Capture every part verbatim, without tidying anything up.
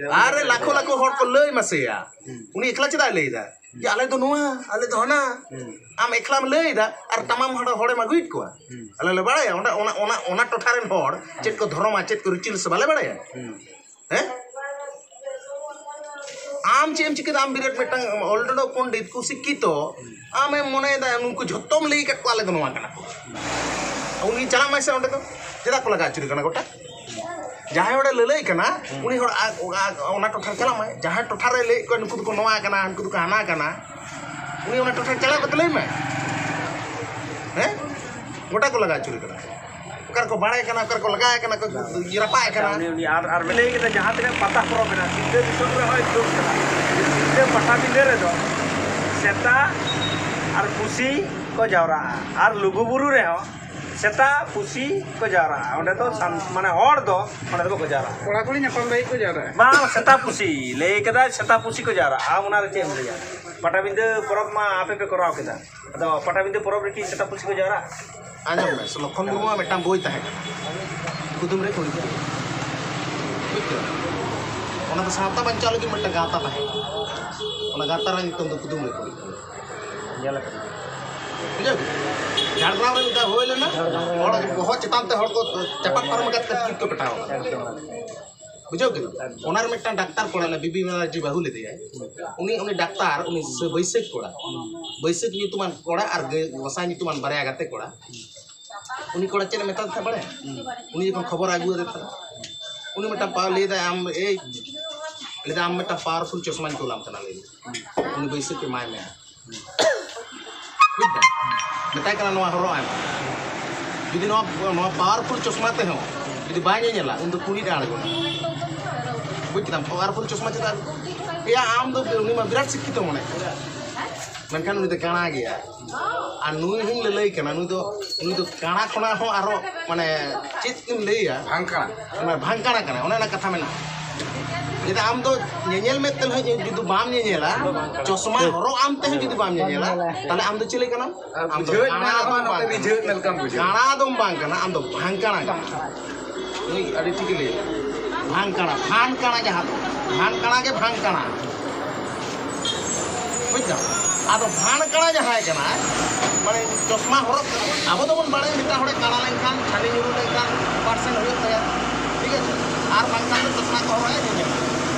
ᱟᱨᱮ ᱞᱟᱠᱷᱚ ᱞᱟᱠᱷᱚ ᱦᱚᱲ ᱠᱚ ᱞᱟᱹᱭ ᱢᱟᱥᱮᱭᱟ᱾ ᱦᱩᱸ᱾ ᱩᱱᱤ ᱮᱠᱞᱟ ᱪᱮᱫᱟᱜ ᱮ ᱞᱟᱹᱭ ᱮᱫᱟ? ᱦᱩᱸ᱾ ᱡᱮ ᱟᱞᱮ ᱫᱚ ᱱᱚᱣᱟ, ᱟᱞᱮ ᱫᱚ ᱦᱟᱱᱟ᱾ ᱦᱩᱸ᱾ ᱟᱢ ᱮᱠᱞᱟᱢ ᱞᱟᱹᱭ ᱮᱫᱟ ᱟᱨ ᱛᱟᱢᱟᱢ ᱦᱚᱲ, ᱦᱚᱲᱮᱢ ᱟᱹᱜᱩᱭᱮᱫ ᱠᱚᱣᱟ᱾ ᱦᱩᱸ᱾ ᱟᱞᱮ ᱞᱮ ᱵᱟᱲᱟᱭᱟ ᱚᱸᱰᱮ ᱚᱱᱟ, ᱚᱱᱟ, ᱚᱱᱟ ᱴᱚᱴᱷᱟ ᱨᱮᱱ ᱦᱚᱲ ᱪᱮᱫ ᱠᱚ ᱫᱷᱚᱨᱚᱢᱟ, ᱪᱮᱫ ᱠᱚ ᱨᱤᱪᱟᱹᱞ ᱥᱮ ᱵᱟᱞᱮ ᱵᱟᱲᱟᱭᱟ? ᱦᱩᱸ᱾ ᱦᱮᱸ? ᱟᱢ ᱪᱮᱫ ᱮᱢ ᱪᱤᱠᱟᱹᱭᱫᱟ? ᱟᱢ ᱵᱤᱨᱟᱴ ᱢᱤᱫᱴᱟᱝ ᱚᱞ ᱰᱚᱰᱚ ᱯᱚᱱᱰᱤᱛ, ᱠᱚ ᱥᱤᱠᱠᱷᱤᱛᱚ, ᱦᱩᱸ᱾ ᱟᱢᱮᱢ ᱢᱚᱱᱮᱭᱮᱫᱟ ᱱᱩᱠᱩ ᱡᱷᱚᱛᱚᱢ ᱞᱟᱹᱭ ᱟᱠᱟᱫ ᱠᱚᱣᱟ ᱟᱞᱮ ᱫᱚ ᱱᱚᱣᱟ ᱠᱟᱱᱟ ᱠᱚ᱾ ᱩᱱᱤ ᱪᱟᱞᱟᱜ ᱢᱟᱭ ᱥᱮ ᱚᱸᱰᱮ ᱫᱚ᱾ ᱪᱮᱫᱟᱜ ᱠᱚ ᱞᱟᱜᱟ ᱟᱹᱪᱩᱨᱮ ᱠᱟᱱᱟ ᱜᱚᱴᱟ? ᱡᱟᱦᱟᱸᱭ ᱦᱚᱲᱮ ᱞᱟᱹᱞᱟᱹᱭ ᱠᱟᱱᱟ, ᱦᱩᱸ᱾ ᱩᱱᱤ ᱦᱚᱲ ᱟ-, ᱟ-, ᱚᱱᱟ ᱴᱚᱴᱷᱟ ᱨᱮ ᱪᱟᱞᱟᱜ ᱢᱟᱭ᱾ ᱡᱟᱦᱟᱸᱭ ᱴᱚᱴᱷᱟ ᱨᱮ ᱞᱟᱹᱭᱮᱫ ᱠᱚᱣᱟ ᱱᱩᱠᱩ ᱫᱚᱠᱚ ᱱᱚᱣᱟ ᱠᱟᱱᱟ, ᱱᱩᱠᱩ ᱫᱚᱠᱚ ᱦᱟᱱᱟ ᱠᱟᱱᱟ, ᱩᱱᱤ ᱚᱱᱟ ᱴᱚᱴᱷᱟ ᱨᱮ ᱪᱟᱞᱟᱣ ᱠᱟᱛᱮ ᱞᱟᱹᱭ ᱢᱟᱭ᱾ ᱦᱮᱸ? ᱜᱚᱴᱟ ᱠᱚ ᱞᱟᱜᱟ ᱟᱹᱪᱩᱨᱮ ᱠᱟᱱᱟ᱾ ᱚᱠᱟ ᱨᱮᱠᱚ ᱵᱟᱲᱟᱭ ᱠᱟᱱᱟ, ᱚᱠᱟ ᱨᱮᱠᱚ ᱞᱟᱜᱟᱭ ᱠᱟᱱᱟ, ᱚᱠᱟ ᱨᱮᱠᱚ ᱨᱟᱯᱟᱜ ᱠᱟᱱᱟ᱾ ᱩᱱᱤ, ᱩᱱᱤ ᱟᱨ, ᱟᱨ ᱞᱟᱹᱭ ᱠᱮᱫᱟ ᱡᱟᱦᱟᱸ ᱛᱤᱱᱟᱹᱜ ᱯᱟᱛᱟ ᱯᱚᱨᱚᱵᱽ ᱢᱮᱱᱟᱜᱼᱟ, ᱥᱤᱞᱫᱟᱹ ᱫᱤᱥᱚᱢ ᱨᱮᱦᱚᱸ ᱡᱩᱜᱽ ᱠᱟᱱᱟ᱾ ᱥᱤᱞᱫᱟᱹ ᱯᱟᱴᱟᱵᱤᱸᱫᱟᱹ ᱨᱮᱫᱚ ᱥᱮᱛᱟ ᱟᱨ ᱯᱩᱥᱤ ᱠᱚ ᱡᱟᱣᱨᱟᱜᱼᱟ, ᱟᱨ ᱞᱩᱜᱩᱵᱩᱨᱩ ᱨᱮᱦᱚᱸ ᱥᱮᱛᱟ ᱯᱩᱥᱤ ᱠᱚ ᱡᱟᱣᱨᱟᱜᱼᱟ᱾ ᱚᱸᱰᱮ ᱫᱚ ᱥᱟᱱ-, ᱢᱟᱱᱮ ᱦᱚᱲ ᱫᱚ ᱚᱸᱰᱮ ᱫᱚ ᱵᱟᱠᱚ ᱡᱟᱣᱨᱟᱜᱼᱟ᱾ ᱠᱚᱲᱟ ᱠᱩᱲᱤ ᱧᱟᱯᱟᱢ ᱞᱟᱹᱜᱤᱫ ᱠᱚ ᱡᱟᱣᱨᱟᱜᱼᱟ᱾ ᱵᱟᱝ, ᱥᱮᱛᱟ ᱯᱩᱥᱤ ᱞᱟᱹᱭ ᱠᱟᱫᱟᱭ, ᱥᱮᱛᱟ ᱯᱩᱥᱤ ᱠᱚ ᱡᱟᱣᱨᱟᱜᱼᱟ᱾ ᱟᱢ ᱚᱱᱟ ᱨᱮ ᱪᱮᱫ ᱮᱢ ᱞᱟᱹᱭᱟ? ᱯᱟᱴᱟᱵᱤᱸᱫᱟᱹ ᱯᱚᱨᱚᱵᱽ ᱢᱟ ᱟᱯᱮ ᱯᱮ ᱠᱚᱨᱟᱣ ᱠᱮᱫᱟ, ᱟᱫᱚ ᱯᱟᱴᱟᱵᱤᱸᱫᱟᱹ ᱯᱚᱨᱚᱵᱽ ᱨᱮ ᱠᱤ ᱥᱮᱛᱟ ᱯᱩᱥᱤ ᱠᱚ ᱡᱟᱣᱨᱟᱜᱼᱟ? ᱟᱸᱡᱚᱢ ᱢᱮ, ᱞᱚᱠᱠᱷᱚᱱ ᱢᱩᱨᱢᱩᱣᱟᱜ ᱢᱤᱫᱴᱟᱝ ᱵᱳᱭ ᱛᱟᱦᱮᱸ ᱠᱟᱱᱟ, ᱠᱩᱫᱩᱢ ᱨᱮ ᱠᱩᱲᱤ ᱠᱩᱲᱤ᱾ ᱵᱩᱡᱽ ᱠᱮᱫᱟ? ᱚᱱᱟ ᱫᱚ ᱥᱟᱶᱛᱟ ᱵᱟᱧᱪᱟᱣ ᱞᱟᱹᱜᱤᱫ ᱢᱤᱫᱴᱟᱝ ᱜᱟᱶᱛᱟ ᱛᱟᱦᱮᱸ ᱠᱟᱱᱟ᱾ ᱚᱱᱟ ᱜᱟᱶᱛᱟ ᱨᱮᱱᱟᱜ ᱧᱩᱛᱩᱢ ᱫᱚ ᱠᱩᱫᱩᱢ ᱨᱮ ᱠᱩᱲᱤ ᱠᱩᱲᱤ᱾ ᱧᱮᱞ ᱟᱠᱟᱫᱟ᱾ ᱵᱩᱡᱷᱟᱹᱣ ᱠᱮᱫᱟ? ᱡᱷᱟᱲᱜᱨᱟᱢ ᱨᱮ ᱢᱤᱫ ᱫᱷᱟᱣ ᱦᱩᱭ ᱞᱮᱱᱟ, ᱦᱚᱲ ᱵᱚᱦᱚᱜ ᱪᱮᱛᱟᱱ ᱛᱮ ᱦᱚᱲ ᱠᱚ ᱪᱟᱯᱟᱫ ᱯᱟᱨᱚᱢ ᱟᱠᱟᱫ ᱛᱮ ᱴᱤᱠᱤᱴ ᱠᱚ ᱠᱟᱴᱟᱣ ᱟᱠᱟᱫᱟ᱾ ᱮᱠᱫᱚᱢ᱾ ᱵᱩᱡᱷᱟᱹᱣ ᱠᱮᱫᱟ? ᱚᱱᱟ ᱨᱮ ᱢᱤᱫᱴᱟᱝ ᱰᱟᱠᱛᱟᱨ ᱠᱚᱲᱟ ᱢᱮᱱᱟᱭᱟ, ᱵᱤᱵᱤ ᱵᱟᱱᱟᱨᱡᱤ ᱵᱟᱹᱦᱩ ᱞᱮᱫᱮᱭᱟᱭ᱾ ᱩᱱᱤ, ᱩᱱᱤ ᱰᱟᱠᱛᱟᱨ, ᱩᱱᱤ ᱥᱟᱹ-, ᱵᱟᱹᱭᱥᱟᱹᱠᱷ ᱠᱚᱲᱟ, ᱵᱟᱹᱭᱥᱟᱹᱠᱷ ᱧᱩᱛᱩᱢᱟᱱ ᱠᱚᱲᱟ ᱟᱨ ᱜᱟᱹ-, ᱜᱚᱸᱥᱟᱭ ᱧᱩᱛᱩᱢᱟᱱ ᱵᱟᱨᱭᱟ ᱜᱟᱛᱮ ᱠᱚᱲᱟ, ᱩᱱᱤ ᱠᱚᱲᱟ ᱪᱮᱫ ᱮ ᱢᱮᱛᱟᱫᱮ ᱛᱟᱦᱮᱸᱫ ᱵᱟᱲᱟᱭᱟ? ᱩᱱᱤ ᱡᱚᱠᱷᱚᱱ ᱠᱷᱚᱵᱚᱨ ᱟᱹᱜᱩ ᱟᱫᱮ ᱛᱟᱦᱮᱸᱫ, ᱩᱱᱤ ᱢᱤᱫᱴᱟᱝ ᱯᱟᱣ-, ᱞᱟᱹᱭ ᱫᱟᱭ, "ᱟᱢ, ᱮᱭ", ᱞᱟᱹᱭ ᱫᱟᱭ, "ᱟᱢ ᱢᱤᱫᱴᱟᱝ powerful ᱪᱚᱥᱢᱟᱧ ᱠᱩᱞᱟᱢ ᱠᱟᱱᱟ", ᱞᱟᱹᱭ ᱫᱟᱭ᱾ ᱩᱱᱤ ᱵᱟᱹᱭᱥᱟᱹᱠᱷ ᱮᱢᱟᱭ ᱢᱮ᱾ ᱵᱩᱡᱽ ᱫᱟᱢ? ᱢᱮᱛᱟᱭ ᱠᱟᱱᱟ, "ᱱᱚᱣᱟ ᱦᱚᱨᱚᱜ ᱟᱭ ᱢᱮ᱾ ᱡᱩᱫᱤ ᱱᱚᱣᱟ, ᱱᱚᱣᱟ powerful ᱪᱚᱥᱢᱟ ᱛᱮᱦᱚᱸ ᱡᱩᱫᱤ ᱵᱟᱭ ᱧᱮᱧᱮᱞᱟ, ᱩᱱ ᱫᱚ ᱠᱩᱲᱤᱫ ᱮ ᱟᱬᱜᱚᱱᱟ᱾" ᱵᱩᱡᱽ ᱠᱮᱫᱟᱢ? Powerful ᱪᱚᱥᱢᱟ ᱪᱮᱫᱟᱜ? ᱮᱭᱟ, ᱟᱢ ᱫᱚ, ᱩᱱᱤ ᱢᱟ ᱵᱤᱨᱟᱴ ᱥᱤᱠᱠᱷᱤᱛᱚ ᱢᱚᱱᱮ᱾ ᱢᱮᱱᱠᱷᱟᱱ ᱩᱱᱤ ᱫᱚ ᱠᱟᱬᱟ ᱜᱮᱭᱟ᱾ ᱟᱨ ᱱᱩᱭ ᱦᱚᱸᱧ ᱞᱟᱹᱞᱟᱹᱭ ᱠᱟᱱᱟ, ᱱᱩᱭ ᱫᱚ, ᱱᱩᱭ ᱫᱚ ᱠᱟᱬᱟ ᱠᱷᱚᱱᱟᱜ ᱦᱚᱸ ᱟᱨᱦᱚᱸ, ᱢᱟᱱᱮ, ᱪᱮᱫ ᱮᱢ ᱞᱟᱹᱭᱟ? ᱵᱷᱟᱝᱠᱟᱬᱟ᱾ ᱚᱱᱟ ᱵᱷᱟᱝᱠᱟᱬᱟ ᱠᱟᱱᱟ, ᱚᱱᱮ ᱚᱱᱟ ᱠᱟᱛᱷᱟ ᱢᱮᱱᱟᱜᱼᱟ᱾ ᱡᱩᱫᱤ ᱟᱢ ᱫᱚ ᱧᱮᱧᱮᱞ ᱢᱮᱫ ᱛᱮ ᱦᱚᱸ ᱡᱩᱫᱤ ᱵᱟᱢ ᱧᱮᱧᱮᱞᱟ, ᱪᱚᱥᱢᱟ ᱦᱚᱨᱚᱜ ᱟᱢ ᱛᱮᱦᱚᱸ ᱡᱩᱫᱤ ᱵᱟᱢ ᱧᱮᱧᱮᱞᱟ, ᱛᱟᱦᱞᱮ ᱟᱢ ᱫᱚ ᱪᱤᱞᱤ ᱠᱟᱱᱟᱢ? ᱟᱢ ᱫᱚ ᱵᱩᱡᱷᱟᱹᱣ ᱠᱟᱬᱟ ᱢᱮ, ᱫᱚᱢ ᱱᱚᱛᱮ ᱵᱟᱝ ᱠᱟᱱᱟ᱾ ᱱᱤᱡᱷᱟᱹᱣ ᱢᱮ ᱞᱮᱠᱟᱢ ᱵᱩᱡᱷᱟᱹᱣᱟ᱾ ᱠᱟᱬᱟ ᱫᱚᱢ ᱵᱟᱝ ᱠᱟᱱᱟ, ᱟᱢ ᱫᱚ ᱵᱷᱟᱝᱠᱟᱬᱟ ᱠᱟᱱᱟ᱾ ᱱᱩᱭ ᱟᱹᱰᱤ ᱴᱷᱤᱠ ᱮ ᱞᱟᱹᱭ ᱠᱟᱫᱟ᱾ ᱵᱷᱟᱱ ᱠᱟᱬᱟ, ᱵᱷᱟᱱ ᱠᱟᱬᱟ ᱡᱟᱦᱟᱸ ᱫᱚ, ᱵᱷᱟᱱ ᱠᱟᱬᱟ ᱜᱮ ᱵᱷᱟᱱ ᱠᱟᱬᱟ᱾ ᱵᱩᱡᱽ ᱫᱟᱢ? ᱟᱫᱚ ᱵᱷᱟᱱ ᱠᱟᱬᱟ ᱡᱟᱦᱟᱸᱭ ᱠᱟᱱᱟᱭ, ᱢᱟᱱᱮ ᱪᱚᱥᱢᱟ ᱦᱚᱨᱚᱜ ᱠᱟᱛᱮ, ᱟᱵᱚ ᱫᱚᱵᱚᱱ ᱵᱟᱲᱟᱭᱟ ᱢᱤᱫᱴᱟᱝ ᱦᱚᱲᱮ ᱠᱟᱬᱟ ᱞᱮᱱᱠᱷᱟᱱ, ᱪᱷᱟᱹᱱᱤ ᱧᱩᱨᱩ ᱞᱮᱱᱠᱷᱟᱱ ᱚᱯᱟᱨᱮᱥᱚᱱ ᱦᱩᱭᱩᱜ ᱛᱟᱭᱟ, ᱴᱷᱤᱠ ᱟᱪᱷᱮ? ᱟᱨ ᱵᱟᱝᱠᱷᱟᱱ ᱫᱚ ᱪᱚᱥᱢᱟ ᱠᱚ ᱦᱚᱨᱚᱜ ᱟᱭ ᱧᱮᱧᱮᱞᱟ᱾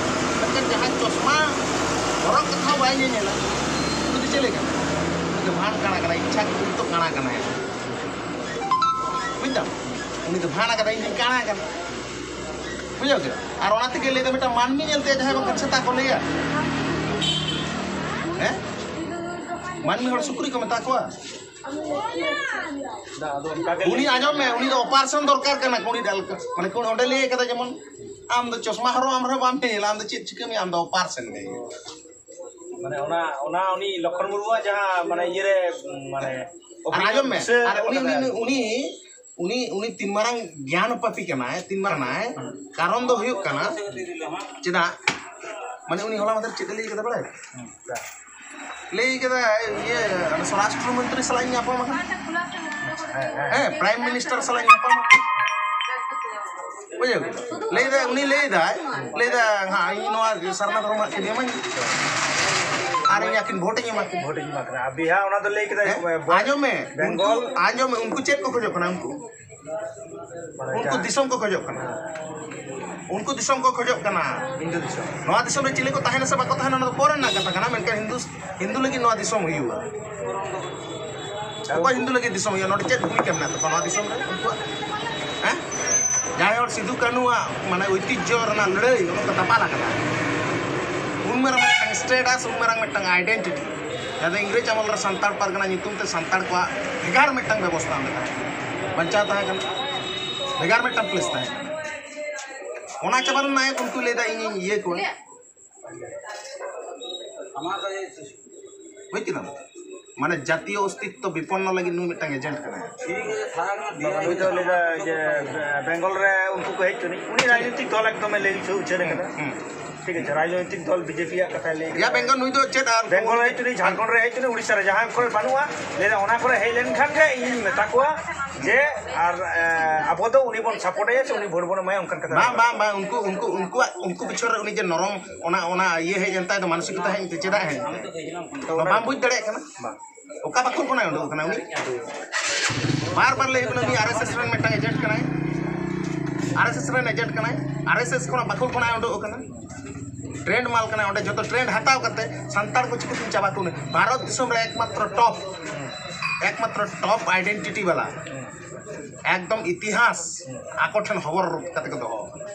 ᱢᱮᱱᱠᱷᱟᱱ ᱡᱟᱦᱟᱸᱭ ᱪᱚᱥᱢᱟ ᱦᱚᱨᱚᱜ ᱠᱟᱛᱮ ᱦᱚᱸ ᱵᱟᱭ ᱧᱮᱧᱮᱞᱟ, ᱩᱱᱤ ᱫᱚ ᱪᱮᱫ ᱞᱮᱠᱟ? ᱩᱱᱤ ᱫᱚ ᱵᱷᱟᱱ ᱠᱟᱬᱟ ᱠᱟᱱᱟᱭ, ᱤᱪᱪᱷᱟ ᱠᱨᱤᱛᱚ ᱠᱟᱬᱟ ᱠᱟᱱᱟᱭ᱾ ᱵᱩᱡᱽ ᱫᱟᱢ? ᱩᱱᱤ ᱫᱚ ᱵᱷᱟᱱ ᱟᱠᱟᱫᱟᱭ, ᱤᱧ ᱫᱚᱧ ᱠᱟᱬᱟ ᱟᱠᱟᱱᱟ᱾ ᱵᱩᱡᱷᱟᱹᱣ ᱠᱮᱫᱟ? ᱟᱨ ᱚᱱᱟ ᱛᱮᱜᱮ ᱞᱟᱹᱭ ᱫᱟ, ᱢᱤᱫᱴᱟᱝ ᱢᱟᱹᱱᱢᱤ ᱧᱮᱞᱛᱮ ᱡᱟᱦᱟᱸᱭ ᱵᱟᱝᱠᱷᱟᱱ ᱥᱮᱛᱟ ᱠᱚ ᱞᱟᱹᱭᱟ᱾ ᱦᱮᱸ? ᱢᱟᱹᱱᱢᱤ ᱦᱚᱲ ᱥᱩᱠᱨᱤ ᱠᱚ ᱢᱮᱛᱟ ᱠᱚᱣᱟ? ᱩᱱᱤ ᱟᱸᱡᱚᱢ ᱢᱮ, ᱩᱱᱤ ᱫᱚ ᱚᱯᱟᱨᱮᱥᱚᱱ ᱫᱚᱨᱠᱟᱨ ᱠᱟᱱᱟ, ᱩᱱᱤ ᱰᱟᱞ-, ᱢᱟᱱᱮ ᱠᱚ ᱚᱸᱰᱮ ᱞᱟᱹᱭ ᱠᱟᱫᱟ, ᱡᱮᱢᱚᱱ ᱟᱢ ᱫᱚ ᱪᱚᱥᱢᱟ ᱦᱚᱨᱚᱜ ᱟᱢ ᱨᱮᱦᱚᱸ ᱵᱟᱢ ᱧᱮᱧᱮᱞᱟ, ᱟᱢ ᱫᱚ ᱪᱮᱫ ᱪᱤᱠᱟᱹ ᱢᱮᱭᱟ, ᱟᱢ ᱫᱚ ᱚᱯᱟᱨᱮᱥᱚᱱ ᱢᱮ᱾ ᱢᱟᱱᱮ ᱚᱱᱟ, ᱚᱱᱟ ᱩᱱᱤ ᱞᱚᱠᱠᱷᱚᱱ ᱢᱩᱨᱢᱩᱣᱟᱜ ᱡᱟᱦᱟᱸ ᱢᱟᱱᱮ ᱤᱭᱟᱹᱨᱮ ᱢᱟᱱᱮ ᱟᱨ ᱟᱸᱡᱚᱢ ᱢᱮ, ᱫᱤᱥᱟᱹ ᱟᱨ ᱩᱱᱤ, ᱩᱱᱤ, ᱠᱟᱫᱟᱭ᱾ ᱩᱱᱤ, ᱩᱱᱤ, ᱩᱱᱤ ᱛᱤᱱ ᱢᱟᱨᱟᱝ ᱜᱮᱭᱟᱱ ᱯᱟᱯᱤ ᱠᱟᱱᱟᱭ, ᱛᱤᱱ ᱢᱟᱨᱟᱝ ᱠᱟᱱᱟᱭ, ᱠᱟᱨᱚᱱ ᱫᱚ ᱦᱩᱭᱩᱜ ᱠᱟᱱᱟ, ᱪᱮᱫᱟᱜ? ᱢᱟᱱᱮ ᱩᱱᱤ ᱦᱚᱞᱟ ᱢᱟᱫᱷᱮᱨ ᱪᱮᱫ ᱮ ᱞᱟᱹᱭ ᱠᱟᱫᱟ ᱵᱟᱲᱟᱭ? ᱞᱟᱹᱭ ᱠᱟᱫᱟ, ᱤᱭᱟᱹ, ᱚᱱᱟ ᱥᱚᱨᱟᱥᱴᱨᱚ ᱢᱚᱱᱛᱨᱤ ᱥᱟᱞᱟᱜ ᱤᱧ ᱧᱟᱯᱟᱢ ᱟᱠᱟᱱᱟ᱾ ᱦᱮᱸ, ᱯᱨᱟᱭᱤᱢ ᱢᱤᱱᱤᱥᱴᱟᱨ ᱥᱟᱞᱟᱜ ᱤᱧ ᱧᱟᱯᱟᱢ ᱟᱠᱟᱱᱟ᱾ ᱵᱩᱡᱷᱟᱹᱣ ᱠᱮᱫᱟ? ᱞᱟᱹᱭ ᱫᱟᱭ, ᱩᱱᱤ ᱞᱟᱹᱭ ᱫᱟᱭ, ᱞᱟᱹᱭ ᱫᱟ, ᱦᱟᱸ, ᱤᱧ ᱱᱚᱣᱟ ᱥᱟᱨᱱᱟ ᱫᱷᱚᱨᱚᱢ ᱦᱟᱸᱜ ᱠᱮᱫᱮᱭᱟᱹᱧ᱾ ᱟᱨ ᱤᱧ ᱟᱹᱠᱤᱱ ᱵᱷᱳᱴ ᱤᱧ ᱮᱢᱟ ᱠᱤᱱᱟ᱾ ᱵᱷᱳᱴ ᱤᱧ ᱮᱢᱟ ᱠᱤᱱᱟ᱾ ᱟᱨ ᱵᱤᱦᱟᱨ ᱚᱱᱟ ᱫᱚ ᱞᱟᱹᱭ ᱠᱮᱫᱟᱭ, ᱦᱮᱸ? ᱵᱮ-, ᱟᱸᱡᱚᱢ ᱢᱮ, ᱵᱮᱝᱜᱚᱞ᱾ ᱩᱱᱠᱩ, ᱟᱸᱡᱚᱢ ᱢᱮ, ᱩᱱᱠᱩ ᱪᱮᱫ ᱠᱚ ᱠᱷᱚᱡᱚᱜ ᱠᱟᱱᱟ? ᱩᱱᱠᱩ, ᱢᱟᱱᱮ ᱩᱱᱠᱩ ᱡᱟ- ᱫᱤᱥᱚᱢ ᱠᱚ ᱠᱷᱚᱡᱚᱜ ᱠᱟᱱᱟ᱾ ᱩᱱᱠᱩ ᱫᱤᱥᱚᱢ ᱠᱚ ᱠᱷᱚᱡᱚᱜ ᱠᱟᱱᱟ᱾ ᱦᱤᱱᱫᱩ ᱫᱤᱥᱚᱢ᱾ ᱱᱚᱣᱟ ᱫᱤᱥᱚᱢ ᱨᱮ ᱪᱤᱞᱤ ᱠᱚ ᱛᱟᱦᱮᱱᱟ ᱥᱮ ᱵᱟᱠᱚ ᱛᱟᱦᱮᱱᱟ, ᱚᱱᱟ ᱫᱚ ᱯᱚᱨᱮ ᱨᱮᱱᱟᱜ ᱠᱟᱛᱷᱟ ᱠᱟᱱᱟ, ᱢᱮᱱᱠᱷᱟᱱ ᱦᱤᱱᱫᱩ, ᱦᱤᱱᱫᱩ ᱞᱟᱹᱜᱤᱫ ᱱᱚᱣᱟ ᱫᱤᱥᱚᱢ ᱦᱩᱭᱩᱜᱼᱟ᱾ ᱚᱠᱚᱭ ᱦᱤᱱᱫᱩ ᱞᱟᱹᱜᱤᱫ ᱫᱤᱥᱚᱢ ᱦᱩᱭᱩᱜᱼᱟ? ᱱᱚᱰᱮ ᱪᱮᱫ ᱵᱷᱩᱢᱤᱠᱟ ᱢᱮᱱᱟᱜ ᱛᱟᱠᱚᱣᱟ ᱱᱚᱣᱟ ᱫᱤᱥᱚᱢ ᱨᱮ ᱩᱱᱠᱩᱣᱟᱜ? ᱦᱮᱸ? ᱡᱟᱦᱟᱸᱭ ᱦᱚᱲ ᱥᱤᱫᱩ ᱠᱟᱹᱱᱩᱣᱟᱜ, ᱢᱟᱱᱮ, ᱳᱭᱛᱤᱡᱽᱡᱷᱚ ᱨᱮᱱᱟᱜ ᱞᱟᱹᱲᱦᱟᱹᱭ ᱚᱱᱟ ᱠᱚ ᱫᱟᱯᱟᱞ ᱟᱠᱟᱫᱟ, ᱩᱱ ᱢᱟᱨᱟᱝ ᱢᱤᱫᱴᱟᱝ status, ᱩᱱ ᱢᱟᱨᱟᱝ ᱢᱤᱫᱴᱟᱝ identity, ᱡᱟᱦᱟᱸ ᱫᱚ ᱤᱝᱨᱮᱡᱽ ᱟᱢᱚᱞ ᱨᱮ ᱥᱟᱱᱛᱟᱲ ᱯᱟᱨᱜᱟᱱᱟ ᱧᱩᱛᱩᱢ ᱛᱮ ᱥᱟᱱᱛᱟᱲ ᱠᱚᱣᱟᱜ ᱵᱷᱮᱜᱟᱨ ᱢᱤᱫᱴᱟᱝ ᱵᱮᱵᱚᱥᱛᱷᱟ ᱚᱸᱰᱮ ᱛᱟᱦᱮᱸ ᱠᱟᱱᱟ, ᱵᱟᱧᱪᱟᱣ ᱛᱟᱦᱮᱸ ᱠᱟᱱᱟ, ᱵᱷᱮᱜᱟᱨ ᱢᱤᱫᱴᱟᱝ place ᱛᱟᱦᱮᱸ ᱠᱟᱱᱟ᱾ ᱚᱱᱟ ᱪᱟᱵᱟ ᱞᱮᱱᱟ, ᱩᱱᱠᱩ ᱞᱟᱹᱭᱫᱟ, "ᱤᱧᱤᱧ ᱤᱭᱟᱹ ᱠᱚᱣᱟ᱾" ᱵᱩᱡᱽ ᱠᱮᱫᱟᱢ? ᱢᱟᱱᱮ ᱡᱟᱛᱤᱭᱚ ᱚᱥᱛᱤᱛᱛᱚ ᱵᱤᱯᱚᱱᱱᱚ ᱞᱟᱹᱜᱤᱫ ᱱᱩᱭ ᱢᱤᱫᱴᱟᱝ agent ᱠᱟᱱᱟᱭ᱾ ᱩᱱᱤ ᱫᱚ ᱞᱟᱹᱭᱫᱟ ᱡᱮ ᱵᱮᱝᱜᱚᱞ ᱨᱮ ᱩᱱᱠᱩ ᱠᱚ ᱦᱮᱡ ᱦᱚᱪᱚᱱᱤᱡ, ᱩᱱᱤ ᱨᱟᱡᱽᱱᱤᱛᱤᱠ ᱫᱚᱞ ᱮᱠᱫᱚᱢᱮ ᱞᱟᱹᱭ ᱩᱪᱷᱟᱹᱱ ᱩᱪᱷᱟᱹᱱ ᱠᱟᱫᱟ᱾ ᱦᱩᱸ᱾ ᱴᱷᱤᱠ ᱟᱪᱷᱮ, ᱨᱟᱡᱽᱱᱳᱭᱛᱤᱠ ᱫᱚᱞ ᱵᱤᱡᱮᱯᱤ ᱭᱟᱜ ᱠᱟᱛᱷᱟᱭ ᱞᱟᱹᱭ ᱠᱮᱫᱟ᱾ ᱭᱟ ᱵᱮᱝᱜᱚᱞ ᱱᱩᱭ ᱫᱚ ᱪᱮᱫ ᱟᱨ ᱵᱮᱝᱜᱚᱞ ᱦᱮᱡ ᱦᱚᱪᱚᱱᱤᱡ, ᱡᱷᱟᱲᱠᱷᱚᱸᱰ ᱨᱮ ᱦᱮᱡ ᱦᱚᱪᱚᱱᱤᱡ, ᱩᱲᱤᱥᱥᱟ ᱨᱮ ᱡᱟᱦᱟᱸ ᱠᱚᱨᱮ ᱵᱟᱹᱱᱩᱜᱼᱟ, ᱞᱟᱹᱭ ᱫᱟ ᱚᱱᱟ ᱠᱚᱨᱮ ᱦᱮᱡ ᱞᱮᱱᱠᱷᱟᱱ ᱜᱮ ᱤᱧ ᱢᱮᱛᱟ ᱠᱚᱣᱟ ᱡᱮ ᱟᱨ ᱮ, ᱟᱵᱚ ᱫᱚ ᱩᱱᱤ ᱵᱚᱱ ᱥᱟᱯᱳᱨᱴ ᱟᱭᱟ ᱥᱮ ᱩᱱᱤ ᱵᱷᱳᱴ ᱵᱚᱱ ᱮᱢᱟᱭᱟ, ᱚᱱᱠᱟᱱ ᱠᱟᱛᱷᱟ᱾ ᱵᱟᱝ ᱵᱟᱝ ᱵᱟᱝ ᱩᱱᱠᱩ ᱩᱱᱠᱩ ᱩᱱᱠᱩᱣᱟᱜ ᱩᱱᱠᱩ ᱯᱤᱪᱷᱚᱱ ᱨᱮ ᱩᱱᱤ ᱡᱮ ᱱᱚᱨᱚᱢ ᱚᱱᱟ ᱚᱱᱟ ᱤᱭᱟᱹ ᱦᱮᱡ ᱮᱱ ᱛᱟᱭ ᱫᱚ, ᱢᱟᱱᱚᱥᱤᱠᱚᱛᱟ ᱦᱮᱡ ᱮᱱ ᱛᱟᱭ, ᱪᱮᱫᱟᱜ ᱦᱮᱡ ᱮᱱ ᱛᱟᱭ? ᱵᱟᱢ ᱵᱩᱡᱽ ᱫᱟᱲᱮᱭᱟᱜ ᱠᱟᱱᱟ? ᱚᱠᱟ ᱵᱟᱠᱷᱳᱞ ᱠᱷᱚᱱᱟᱜ ᱩᱰᱩᱠ ᱟᱠᱟᱱᱟ ᱩᱱᱤ? ᱵᱟᱨ ᱵᱟᱨ ᱞᱟᱹᱭ ᱦᱩᱭᱩᱜ ᱠᱟᱱᱟ ᱩᱱᱤ ᱟᱨ ᱮᱥ ᱮᱥ ᱨᱮᱱ ᱢᱤᱫᱴᱟᱝ ᱮᱡᱮᱱᱴ ᱠᱟᱱᱟᱭ᱾ ᱟᱨ ᱮᱥ ᱮᱥ ᱨᱮᱱ ᱮᱡᱮᱱᱴ ᱠᱟᱱᱟᱭ᱾ ᱟᱨ ᱮᱥ ᱮᱥ ᱠᱷᱚᱱᱟᱜ ᱵᱟᱠᱷᱳᱞ ᱠᱷᱚᱱᱟᱜ ᱩᱰᱩᱠ ᱟᱠᱟᱱᱟ᱾ ᱴᱨᱮᱱᱰ ᱢᱟᱞ ᱠᱟᱱᱟᱭ᱾ ᱚᱸᱰᱮ ᱡᱚᱛᱚ ᱴᱨᱮᱱᱰ ᱦᱟᱛᱟᱣ ᱠᱟᱛᱮ ᱥᱟᱱᱛᱟᱲ ᱠᱚ ᱪᱤᱠᱟᱹᱛᱮᱢ ᱪᱟᱵᱟ ᱠᱚ? ᱩᱱᱤ ᱵᱷᱟᱨᱚᱛ ᱫᱤᱥᱚᱢ ᱨᱮ ᱮᱠᱢᱟᱛᱨᱚ ᱴᱚᱯ, ᱮᱠᱢᱟᱛᱨᱚ ᱴᱚᱯ ᱟᱭᱰᱮᱱᱴᱤᱴᱤ ᱵᱟᱞᱟ, ᱮᱠᱫᱚᱢ ᱤᱛᱤᱦᱟᱥ ᱟᱠᱚ ᱴᱷᱮᱱ ᱦᱚᱵᱚᱨ ᱠᱟᱛᱮ ᱠᱚ ᱫᱚᱦᱚ ᱟᱠᱟᱫᱟ᱾